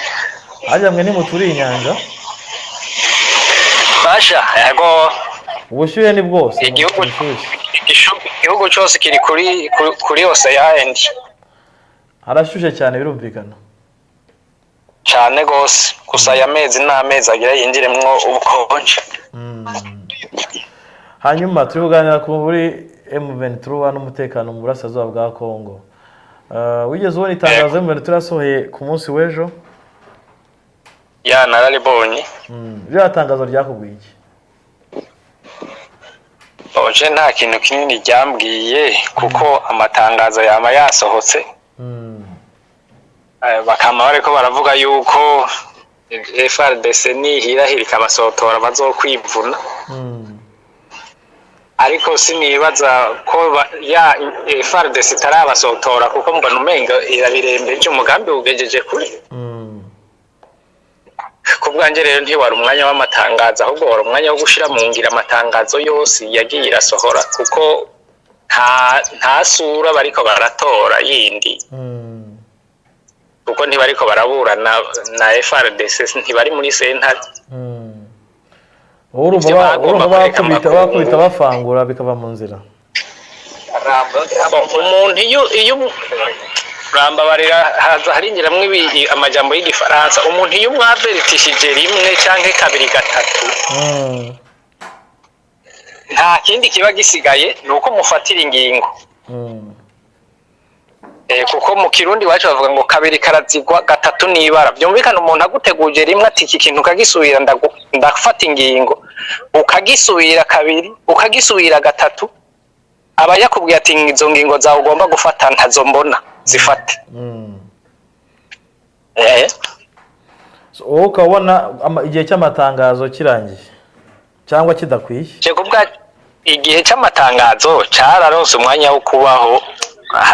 Harya mwe ntimuturiye inyanja? Basha, yego. Ubushyuhe ni bwose? Igihugu Ubushyuhe. Igihugu cyose kiri kuri ocean. Harashyushye cyane birumvikana. Cyane gose. Gusa aya mezi ni amezi agira yinjiremwo ubukonje. Hanyuma turi kuganira kuri M23 n'umutekano mu burasirazuba bwa Congo. Wigeze ubona itangazo M23 yasohoye ku munsi w'ejo? Ya, nararibonye. Ririya tangazo ryakubwiye iki? Oje nta kintu kinini ryambwiye kuko amatangazo yama yasohotse. Bakama bariko baravuga yuko FARDC nihirahira ikabasotora bazokwivuna. Ariko sinibaza ko ya FARDC itarabasotora kuko mbona umenga irabirembeje, umugambi ugejeje kure. Ku bwanjye rero ntiwari umwanya w'amatangazo, ahubwo wari umwanya wo gushira mu ngiro amatangazo yose yagiye irasohora, kuko nta sura bariko baratora yindi. Kuko ntibariko baraburana na FARDC, ntibari muri sentare. Wowe urumva Ivyo bagomba urumva kureka bakubita amakungu. Bakubita bafangura bikava mu nzira. Umuntu iyo urambabarira haza harinjiramwo amajambo y'igifaransa, umuntu iyo umwaveritishije rimwe canke kabiri gatatu, nta kindi kiba gisigaye ni uko mufatira ingingo. Kuko mu Kirundi iwacu bavuga ngo kabiri karazigwa, gatatu n'ibara. Byumvikana umuntu aguteguje rimwe ati iki kintu ukagisubira ndafata ingingo, ukagisubira kabiri, ukagisubira gatatu, aba yakubwiye ati izo ngingo zawe ugomba gufata ntazo mbona, zifate. So, wowe ukabona igihe cy'amatangazo kirangiye cyangwa kidakwiye? Je kubwa igihe cy'amatangazo cararonse umwanya wo kubaho.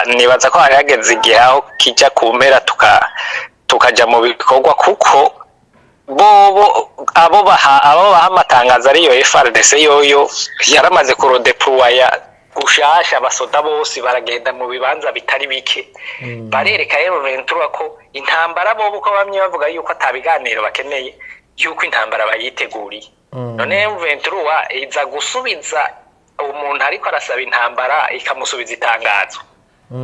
Nibaza ko hari hageze igihe aho kijya ku mpera tukaja mu bikorwa, kuko bobo abo baha amatangazo ariyo FARDC yoyo yaramaze kurodeploya gushasha abasoda bose, baragenda mu bibanza bitari bike, barereka M23 ko intambara bobo uko bamye bavuga yuko atabiganiro bakeneye, yuko intambara bayiteguriye. None M23 iza gusubiza umuntu ariko arasaba intambara ikamusubiza itangazo,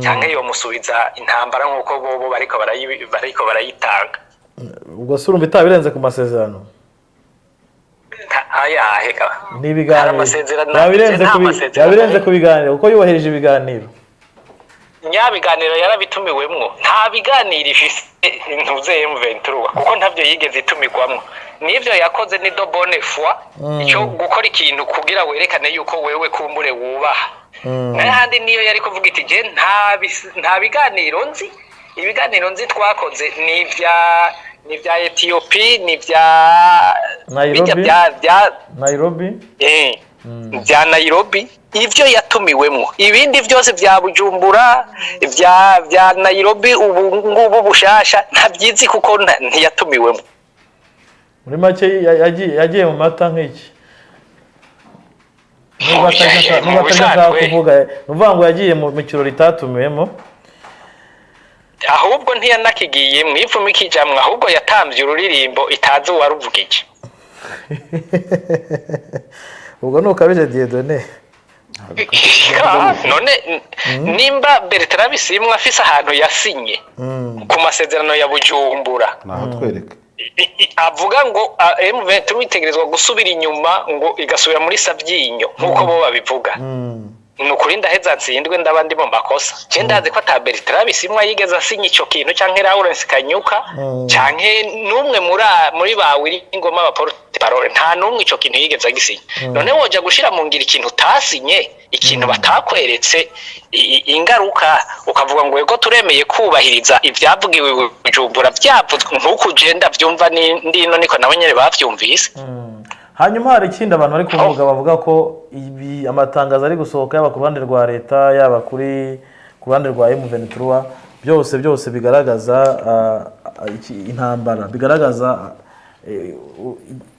cyangwa yomusubiza intambara nk'uko bobo bariko barayitanga? Ubwo se urumva itabirenze ku masezerano? Ayahe ka? Ni ibiganiro. Hari amasezerano- Yabirenze nta ku masezerano. Yabirenze ku biganiro kuko yubahirije ibiganiro. Nyabiganiro yarabitumiwemwo, nta biganiro ifise ntuze M23 kuko ntabyo yigeze itumirwamwo. Nivyo yakoze ni de bonne foi, icyo gukora ikintu kugira werekane yuko wewe kumbure wubaha. N'ahandi niyo yari kuvuga iti je nta biganiro nzi, ibiganiro nzi twakoze ni ibya Ethiopie, ni ibya Nairobi. bijya bya Nairobi. Bya Nairobi, ivyo yatumiwemwo. Ibindi byose bya Bujumbura, bya Nairobi ubu ngubu bushasha ntabyizi kuko ntiyatumiwemwo. Muri make yagiye mu mata nk'iki, nubwo Oya, mu nubwo atajya ashaka bisanzwe. kuvuga. Ni ukuvuga ngo yagiye mu kirori itatumiwemo. Ahubwo ntiyanakigiye mw'ivumo ikijamwo, ahubwo yatamvye ururirimbo itazi uwaruvugije. Ubwo nukabije, Dieudonné. None nimba Bertrand Bisimwa afise ahantu yasinye ku masezerano ya Bujumbura, Nahatwereke. avuga ngo M23 itegerezwa gusubira inyuma, ngo igasubira muri Sabyinyo nk'uko bo babivuga, ni ukuri ndaheza ntsindwe, ndaba ndi mu makosa. Je ndazi ko ata Bertrand Bisimwa yigeze asinya ico kintu, canke Lawrence Kanyuka, canke n'umwe muri ba Willy Ngoma ba porte-parole, nta n'umwe ico kintu yigeze agisinya. None woja gushira mu ngiro ikintu utasinye, ikintu batakweretse ingaruka, ukavuga ngo yego turemeye kubahiriza ibyavugiwe i Bujumbura, byavuzwe nk'uko ugenda byumva ndino niko nabo nyene bavyumvise. Hanyuma hari ikindi abantu bari kuvuga, bavuga ko ibi amatangazo ari gusohoka, yaba ku ruhande rwa leta, yaba ku ruhande rwa M23, byose byose bigaragaza intambara, bigaragaza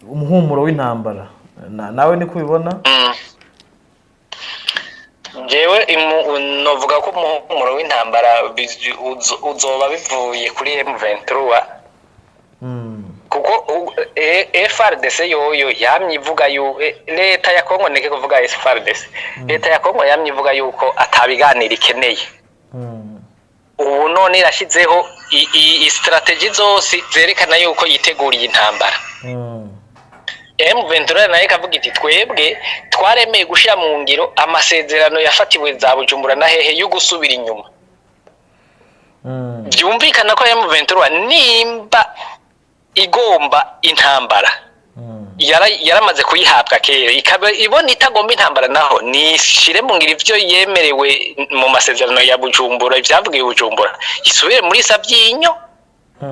umuhumuro w'intambara. Nawe niko ubibona? Jewe novuga ko umuhumuro w'intambara uzoba bivuye kuri M23, kuko FARDC yoyo yamye ivuga leta ya Kongo, neke kuvuga FARDC, leta ya Kongo yamye ivuga yuko atabiganiro ikeneye. Ubu none irashizeho strategy zose zerekana yuko yiteguriye intambara. M23 nayo ikavuga iti twebwe twaremeye gushira mu ngiro amasezerano yafatiwe za Bujumbura na hehe yo gusubira inyuma. Byumvikana ko M23 nimba igomba intambara yaramaze kuyihabwa kera, ikaba ibona itagomba intambara, naho nishire mu ngiro ivyo yemerewe mu masezerano ya Bujumbura, ivyavugiwe Bujumbura, isubire muri Sabyinyo.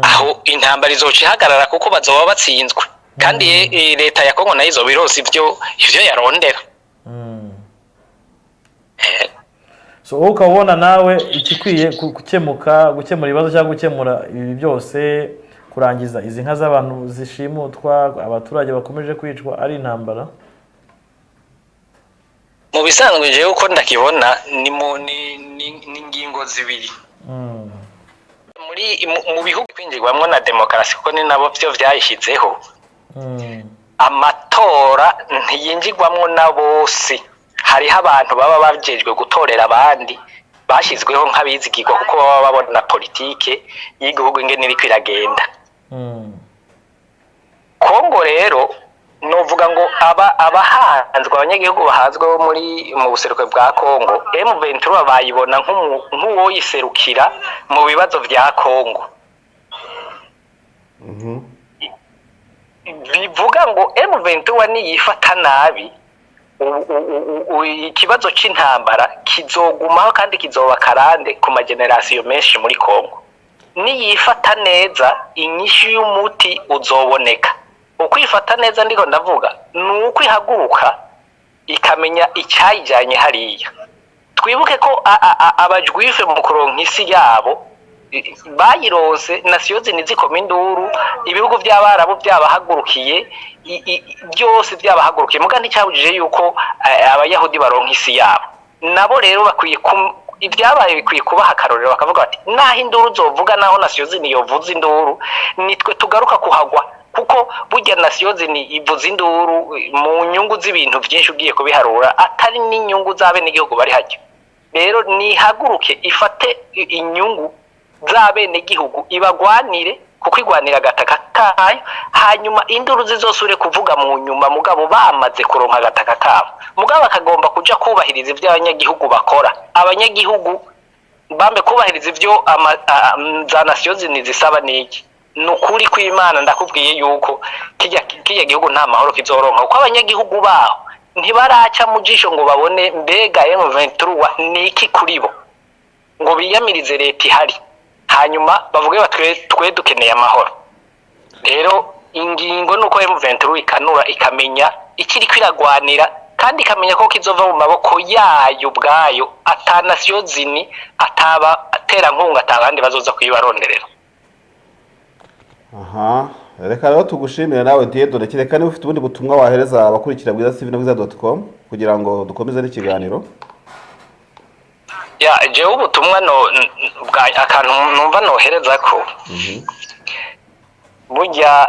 Aho intambara izoca ihagarara kuko bazoba batsinzwe, kandi leta ya Kongo nayo izoba ironse ivyo yarondera. So wowe ukaba ubona nawe ikikwiye gukemuka, gukemura ibibazo cyangwa gukemura ibi byose, kurangiza izi nka z'abantu zishimutwa, abaturage bakomeje kwicwa, ari intambara? Mu bisanzwe jewe uko ndakibona ni mu ni ni ni ingingo zibiri. Muri mu bihugu kwinjirwamwo na demokarasi, kuko ni nabo vyo vyayishyizeho, amatora ntiyinjirwamwo na bose. Hariho abantu baba bajejwe gutorera abandi, bashyizweho nk'abizigirwa, kuko baba babona politike y'igihugu ingene iriko iragenda. Kongo rero novuga ngo aba abahanzwe, abanyagihugu bahanzwe bo muri mu buseruko bwa Kongo, M23 bayibona nk'uwoyiserukira mu bibazo vya Kongo. Bivuga ngo M23 niyifata nabi, ikibazo c'intambara kizogumaho kandi kizoba karande ku magenerasiyo menshi muri Kongo. Niyifata neza, inyishu y'umuti uzoboneka. Ukwifata neza ndiko ndavuga ni uko ihaguruka ikamenya icyayijyanye hariya. Twibuke ko abajwife mu kuronka isi yabo bayironse, Nations Unies zikoma induru, ibihugu by'Abarabu byabahagurukiye, byose byabahagurukiye, muga nticyabujije yuko Abayahudi baronka isi yabo. Nabo rero bakwiye ibyabaye bikwiye kubaha akarorero, bakavuga bati naho induru zovuga, naho Nations Unies yovuza induru, nitwe tugaruka kuhagwa, kuko burya Nations Unies ivuza induru mu nyungu z'ibintu byinshi ugiye kubiharura, atari n'inyungu z'abenegihugu bari hajya. Rero nihaguruke ifate inyungu z'abenegihugu, ibagwanire, kuko igwanira agataka kayo, hanyuma induru zizosubire kuvuga mu nyuma, mugabo bamaze kuronka agataka kabo. Mugabo bakagomba kuja kubahiriza ivyo abanyagihugu bakora, abanyagihugu bambe kubahiriza ivyo za Nations Unies zisaba. Niki ni ukuri kw'Imana, ndakubwiye yuko kirya gihugu nta mahoro kizoronka, kuko abanyagihugu baho ntibaraca mu jisho ngo babone mbega M23 ni iki kuri bo, ngo biyamirize leta ihari, hanyuma bavuge bati twe dukeneye amahoro. Rero ingingo nuko M23 ikanura, ikamenya ikiriko iragwanira, kandi ikamenya ko kizova mu maboko yayo ubwayo, ata Nations Unies, ataba aterankunga, atabandi bazoza kuyibaronderera. Aha reka rero tugushimire nawe Dieudonné. Kereka niba ufite ubundi butumwa wahereza abakurikira Bwiza TV na bwiza.com kugira ngo dukomeze n'ikiganiro. Ya, jewe ubutumwa no bwa akantu numva nohereza ko burya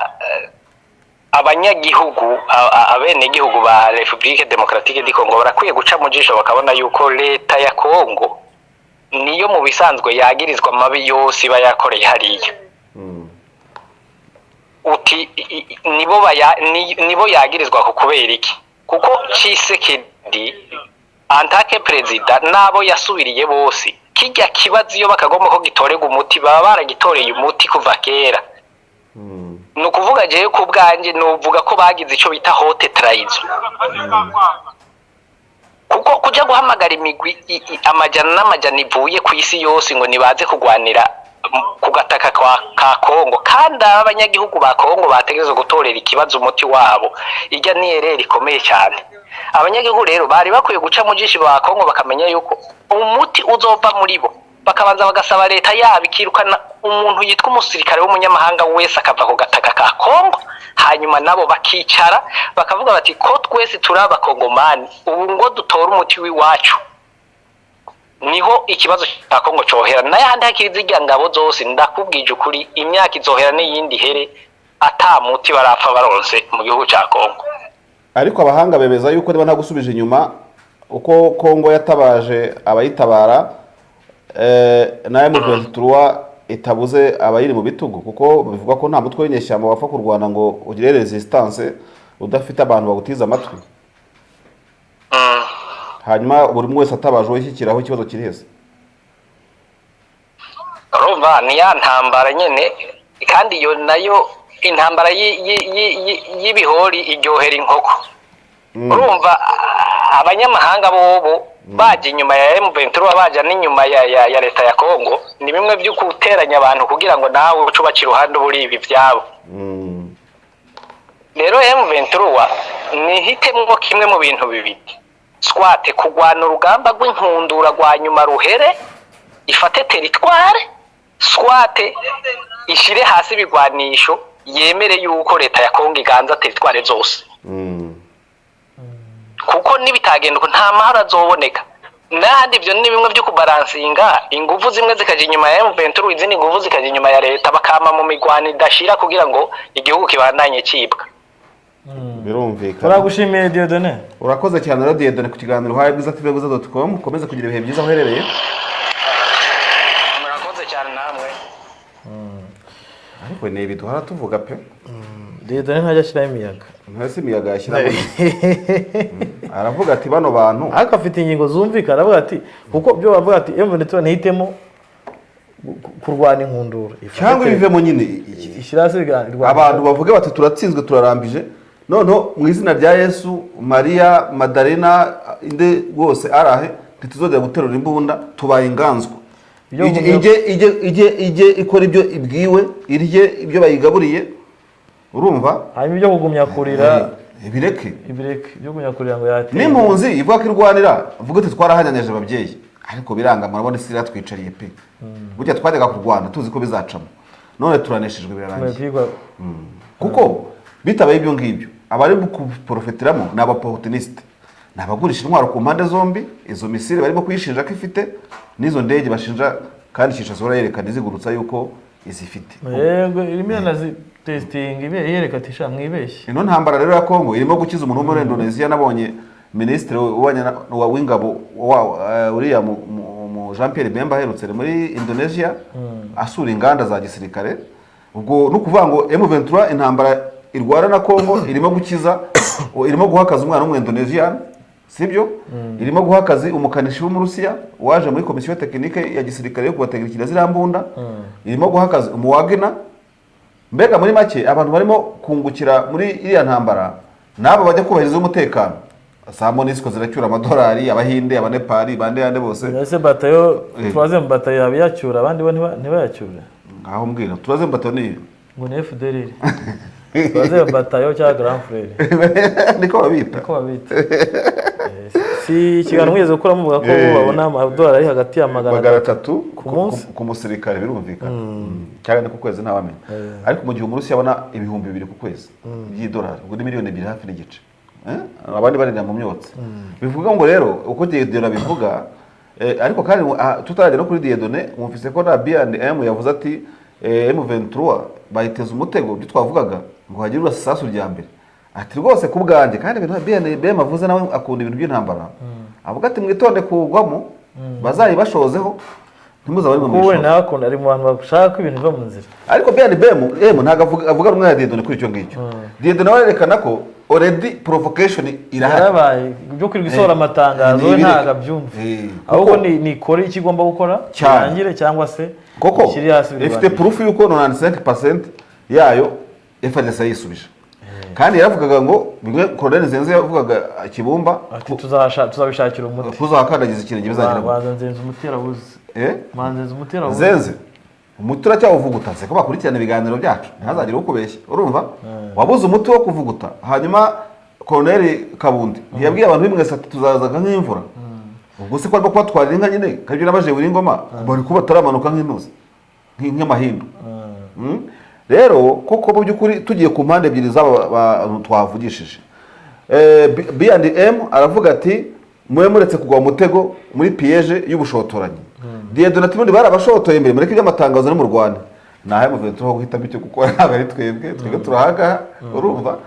Abanyagihugu, abenegihugu ba République Démocratique du Congo barakwiye guca mu jisho, bakabona yuko leta ya Congo niyo mu bisanzwe yagirizwa amabi yose iba yakoreye hariya. Uti nibo yagirizwa ku kubera iki? Kuko Tshisekedi en tant que perezida n'abo yasubiriye bose, kijya kibazo iyo bakagomba ko gitorerwa umuti, baba baragitoreye umuti kuva kera. Ni ukuvuga, jewe ku bwanjye nuvuga ko bagize icyo bita haute trahison, kuko kuja guhamagara imigwi amajana n'amajana ivuye ku isi yose ngo nibaze kurwanira ku gataka ka Kongo, kandi aba abanyagihugu ba Kongo bategerezwa gutorera ikibazo umuti wabo, ijya ni erreur ikomeye cyane. Abanyagihugu rero bari bakwiye guca mu jisho ba Kongo, bakamenya yuko umuti uzova muri bo, bakabanza bagasaba leta yabo ikirukana umuntu yitwa umusirikare w'umunyamahanga wese akava ku gataka ka Kongo, hanyuma nabo bakicara bakavuga bati: "Ko twese turi abakongomani, ubu ngo dutore umuti w'iwacu." Niho ikibazo cya Kongo cohera. N'ayandi hakiri zirya ngabo zose, ndakubwije ukuri, imyaka izohera n'iyindi here ata muti barapfa baronse mu gihugu cya Kongo. Ariko abahanga bemeza yuko niba ntagusubije inyuma, uko Kongo yatabaje abayitabara, na M23 itabuze abayiri mu bitugu, kuko bivuga ko nta mutwe w'inyeshyamba wapfa kurwana ngo ugire resistance udafite abantu bagutiza amatwi. Hanyuma buri umwe wese atabaje uwo yishyikiraho, ikibazo kiri hese? Urumva ni ya ntambara nyene, kandi iyo nayo intambara y'ibihori iryohera inkoko. Urumva abanyamahanga bobo baje inyuma ya M23, baje n'inyuma ya leta ya Kongo, ni bimwe byo guteranya abantu kugira ngo nawe uce ubaca iruhande uri ibi byabo. Rero M23 nihitemwo kimwe mu bintu bibiri: soit kurwana urugamba rw'inkundura rwa nyuma ruhere, ifate territoire, soit ishire hasi ibigwanisho, yemere yuko leta ya Kongo iganza territoire zose. Kuko nibitagenda uko, nta mahoro azoboneka. N'ahandi ibyo ni bimwe byo kubaransinga ingufu, zimwe zikaja inyuma ya M23, izindi nguvu zikaja inyuma ya leta, bakama mu migwano idashira kugira ngo igihugu kibandanye cibwa. Birumvikana. Turagushimiye, Dieudonné. Urakoze cyane rero, Dieudonné, ku kiganiro uhaye Bwiza TV, bwiza.com. Ukomeze kugira ibihe byiza aho uherereye. Murakoze cyane namwe. Ariko ni ibi duhora tuvuga pe. Dieudonné ntajya ashyiraho imiyaga. Ntese imiyaga yashyiramo, aravuga ati bano bantu Ariko afite ingingo zumvikana, aravuga ati kuko byo bavuga ati M23 ntihitemo kurwana inkundura. Ifate cyangwa ibivemo nyine ishyira hasi irwana. Abantu bavuge bati: "Turatsinzwe, turarambije, noneho mu izina rya Yesu, Mariya Madarena, inde rwose arahe, ntituzongera guterura imbunda, tubaye inganzwa." Ibyo Ijye ikora ibyo ibwiwe, irye ibyo bayigaburiye, urumva? Hanyuma ibyo kugumya kurira Ibireke. Ibireke ibyo kugumya kurira ngo yateye. N'impunzi ivuga ko irwanira, ivuga iti: "Twarahanyanyaje ababyeyi, ariko biranga, murabona isi iratwicariye pe. Burya twajyaga kurwana tuzi ko bizacamo, none turaneshejwe, birarangiye." Kwigwa. Kuko bitabaye ibyo ngibyo, abari kuprofiteramo ni aba opportunistes, ni abagurisha intwaro ku mpande zombi. Izo missile barimo kuyishinja ko ifite, n'izo ndege bashinja, kandi Kinshasa yerekana izigurutsa yuko izifite. Yego, irimo iranazitesitinga, yereka ati: "Sha, mwibeshye." Ino ntambara rero ya Kongo irimo gukiza umuntu wo muri Indonesia. Nabonye minisitiri w'ingabo uriya Jean Pierre Bemba aherutse muri Indonesia asura inganda za gisirikare. Ubwo ni ukuvuga ngo M23 intambara irwana na Kongo irimo gukiza, irimo guha akazi umwana w'umu-Indonesian, sibyo? Irimo guha akazi umukanishi w'Umurusiya waje muri komisiyo technique ya gisirikare yo kubategekera ziriya mbunda, irimo guha akazi umuwagina. Mbega muri make, abantu barimo kungukira muri iriya ntambara n'abo bajya kubahiriza umutekano. Za MONUSCO ziracyura amadolari, Abahinde, Abanepali, bande yande bose. Ese batayo troisième batayo yaba yacyura, abandi bo ntibayacyure? Ngaho mbwira, turaze mbato ni Ngo ni FDLR troisième batayo cyangwa grand frère. Niko babita. Niko babita. Si ikiganiro mwigeze gukora muvuga ko babona amadolari ari hagati ya magana magana atatu atatu ku munsi? Ku musirikare, birumvikana. Cyangwa ni ku kwezi, ntawamenya. Ariko mu gihe Umurusiya abona 2000 ku kwezi by'idolari, ubwo ni miliyoni 2 hafi n'igice. Abandi barira mu myotsi. Bivuga ngo rero uko Dieudonné abivuga, ariko kandi tutaragera no kuri Dieudonné, mwumvise ko na B&M yavuze ati M23 bayiteza umutego, ibyo twavugaga. Ngo hagire urasa isasu rya mbere. Ati rwose ku bwanjye, kandi ibintu BNBM avuze, nawe akunda ibintu by'intambara, avuga ati mwitonde kugwamo, bazayibashozeho, ntimuzabare mu Kuko we mishozo. Nawe akunda, ari mu bantu bashaka ko ibintu biva mu nzira. Ariko BNBM M ntabwo avuga rumwe na Dieudonné kuri icyo ngicyo. Dieudonné nawe arerekana ko already provocation irahari. Yarabaye ibyo kwirirwa isohora amatangazo, we Ni ntabwo abyumva. Ahubwo nikore icyo igomba gukora Cyane. kirangire, cyangwa se Koko ishyire hasi ifite ibirwanisho. proof y'uko 95% yayo FARDC yayisubije, kandi yaravugaga ngo bimwe Colonel Nzenze yavugaga Kibumba Ati tuzabishakira umuti. Kuzakandagiza ikirenge bizagira ngo Banza Nzenze umuti yarabuze. Eh? Banza Nzenze umuti yarabuze. Nzenze umuti uracyawuvuguta, se ko bakurikirana ibiganiro byacu, ntihazagire ukubeshya. Urumva wabuze umuti wo kuvuguta. Hanyuma Colonel Kabundi ntiyabwiye abantu b'imwese ati tuzazaga nk'imvura? Ubwo se ko arimo kubatwarira inka nyine, kabyo n'abaje buri ngoma bari kuba bataramanuka nk'intuzi, nk'amahindu. Rero koko mu by'ukuri tugiye ku mpande ebyiri z'aba bantu twavugishije, B&M aravuga ati mube muretse kugwa mu mutego, muri piège y'ubushotoranyi. Dieudonné ati ubundi barabashotoye mbere, mureke iby'amatangazo no mu Rwanda. Ni ahe muvuye aho guhitamo icyo gukora? Ntabwo ari twebwe turahangaha, urumva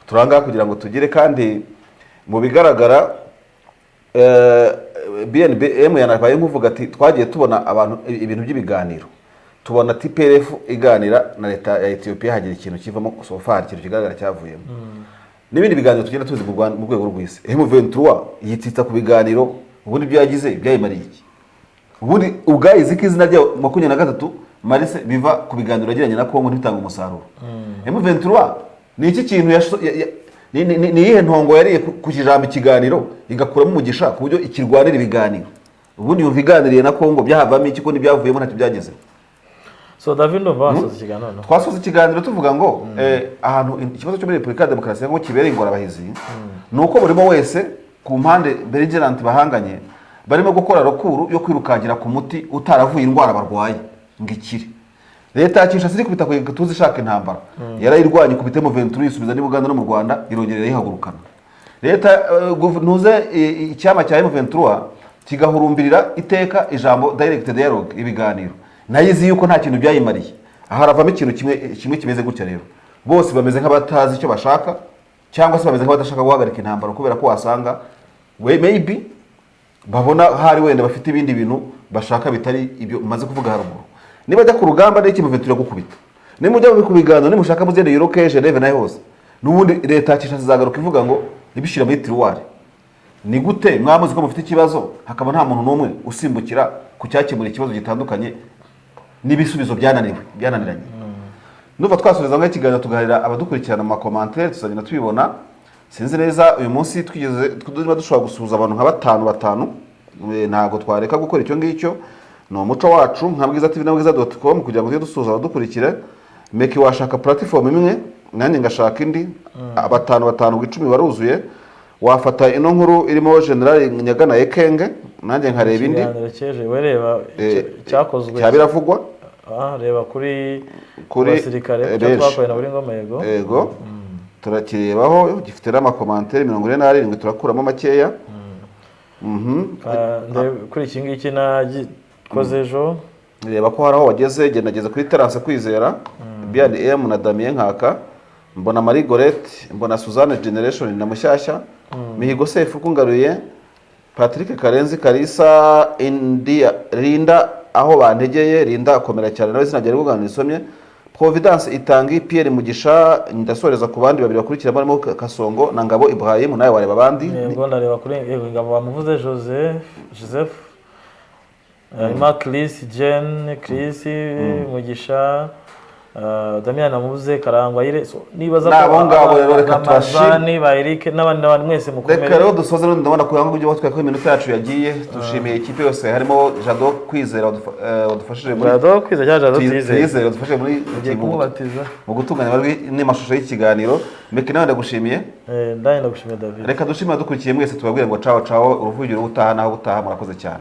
turahangaha kugira ngo tugire. Kandi mu bigaragara BNBM yanabaye nk'uvuga ati twagiye tubona abantu ibintu by'ibiganiro, tubona TPLF iganira na leta ya Ethiopia, hagira ikintu kivamo. So far ikintu kigaragara cyavuyemo n'ibindi biganiro tugenda tuzi mu Rwanda, mu rwego rw'isi. M23 yitsitsa ku biganiro, ubundi ibyo yagize byayimariye iki? Ubundi ubwayizi ko izina ryayo 23 Mars biva ku biganiro yagiranye na Congo ntibitanga umusaruro. M23 ni iki kintu ni iyihe ntongo yariye ku kijambo ikiganiro igakuramo umugisha ku buryo ikirwanira ibiganiro? Ubundi yumva iganiriye na Congo byahavamo iki, ko n'ibyavuyemo ntacyo byagezeho? So David, ndumva wasoza ikiganiro noneho. Twasoza ikiganiro tuvuga ngo ahantu ikibazo cyo muri Repubulika ya Demokarasi ya Kongo kibereye ingorabahizi ni uko buri umwe wese ku mpande belligerent bahanganye barimo gukora recours yo kwirukankira ku muti utaravuye indwara barwaye ngo ikire. Leta ya Kinshasa iri kubita ku gatuza ishaka intambara, yarayirwanye ikubita M23, yisubiza n'i Buganda no mu Rwanda, irongera irayihagurukana. Leta ntuze icyama cya M23 kigahurumbirira iteka ijambo direct dialogue, ibiganiro, nayo izi yuko nta kintu byayimariye. Aha haravamo ikintu kimwe kimwe kimeze gutya. Rero bose bameze nk'abatazi icyo bashaka, cyangwa se bameze nk'abadashaka guhagarika intambara, kubera ko wasanga we maybe babona hari wenda bafite ibindi bintu bashaka bitari ibyo maze kuvuga haruguru. Niba ajya ku rugamba n'iki, M23 gukubita, nimujya ku biganiro, nimushaka muzende Europe, Geneve nayo hose, n'ubundi leta ya Kinshasa izagaruka ivuga ngo ibishyira muri tiroir. Ni gute mwamuzi ko mufite ikibazo, hakaba nta muntu n'umwe usimbukira ku cyakemura ikibazo gitandukanye n'ibisubizo byananiwe, byananiranye? Nuva twasubiza ngo ikiganiro tugaharira abadukurikirana mu ma commentaires, tuzagenda tubibona. Sinzi neza uyu munsi twigeze niba dushobora gusuhuza abantu nka batanu batanu. Ntabwo twareka gukora icyo ngicyo, ni umuco wacu nka Bwiza TV na bwiza.com kugira ngo tujye dusuhuza abadukurikire. Meki, washaka platform imwe, nanjye ngashaka indi, batanu batanu ku 10 baruzuye. Wafata ino nkuru irimo General Nyagana Ekenge, nanjye nkareba indi. Ikiganiro cy'ejo, we reba cyakozwe. Cya biravugwa. Ah, reba kuri Kuri, basirikare cyo benshi. twakoreye na buri ngoma, yego. Yego, turakirebaho, gifite n'ama commentaires 47, turakuramo makeya. Ah, kuri iki ngiki nagikoze ejo. Reba ko hari aho wageze. Gerageza kuri Terence Kwizera, B&M na Damien Nkaka, mbona Marie Gorette, mbona Suzanne Generation na Mushyashya Mihigo, Sefu Kungaruye, Patrick Karenzi, Kalisa India, Linda aho bantegeye. Linda akomera cyane nawe, izina ryawe rw'Uganda nisomye, Providence Itangi, Pierre Mugisha. Ndasoreza ku bandi babiri bakurikira barimo Kasongo na Ngabo Ibrahim. Nawe wareba abandi. Yego, ndareba kuri, yego, Ngabo bamuvuze, Joseph, Joseph, hanyuma Chris, Jen, Chris Mugisha, Damian namuvuze, Karangwa Ire. So, nibaza ko N'abo ngabo rero reka Ramazani, ba Eric n'abandi n'abandi mwese mukomere. Reka rero dusoze rero, ndabona ko ibyo batwaye ko iminota yacu yagiye. Dushimiye ikipe yose harimo Jado Kwizera wadufashije muri Jado Kwizera cyangwa Jado Tuyizere? Tuyizere wadufashije muri Ugiye kumubatiza. mu gutunganya amajwi n'amashusho y'ikiganiro. Meki, nawe ndagushimiye. Ndanye ndagushimiye, David. Reka dushimire dukurikiye mwese, tubabwire ngo ciao ciao, uruvugiro ubutaha naho ubutaha. Murakoze cyane.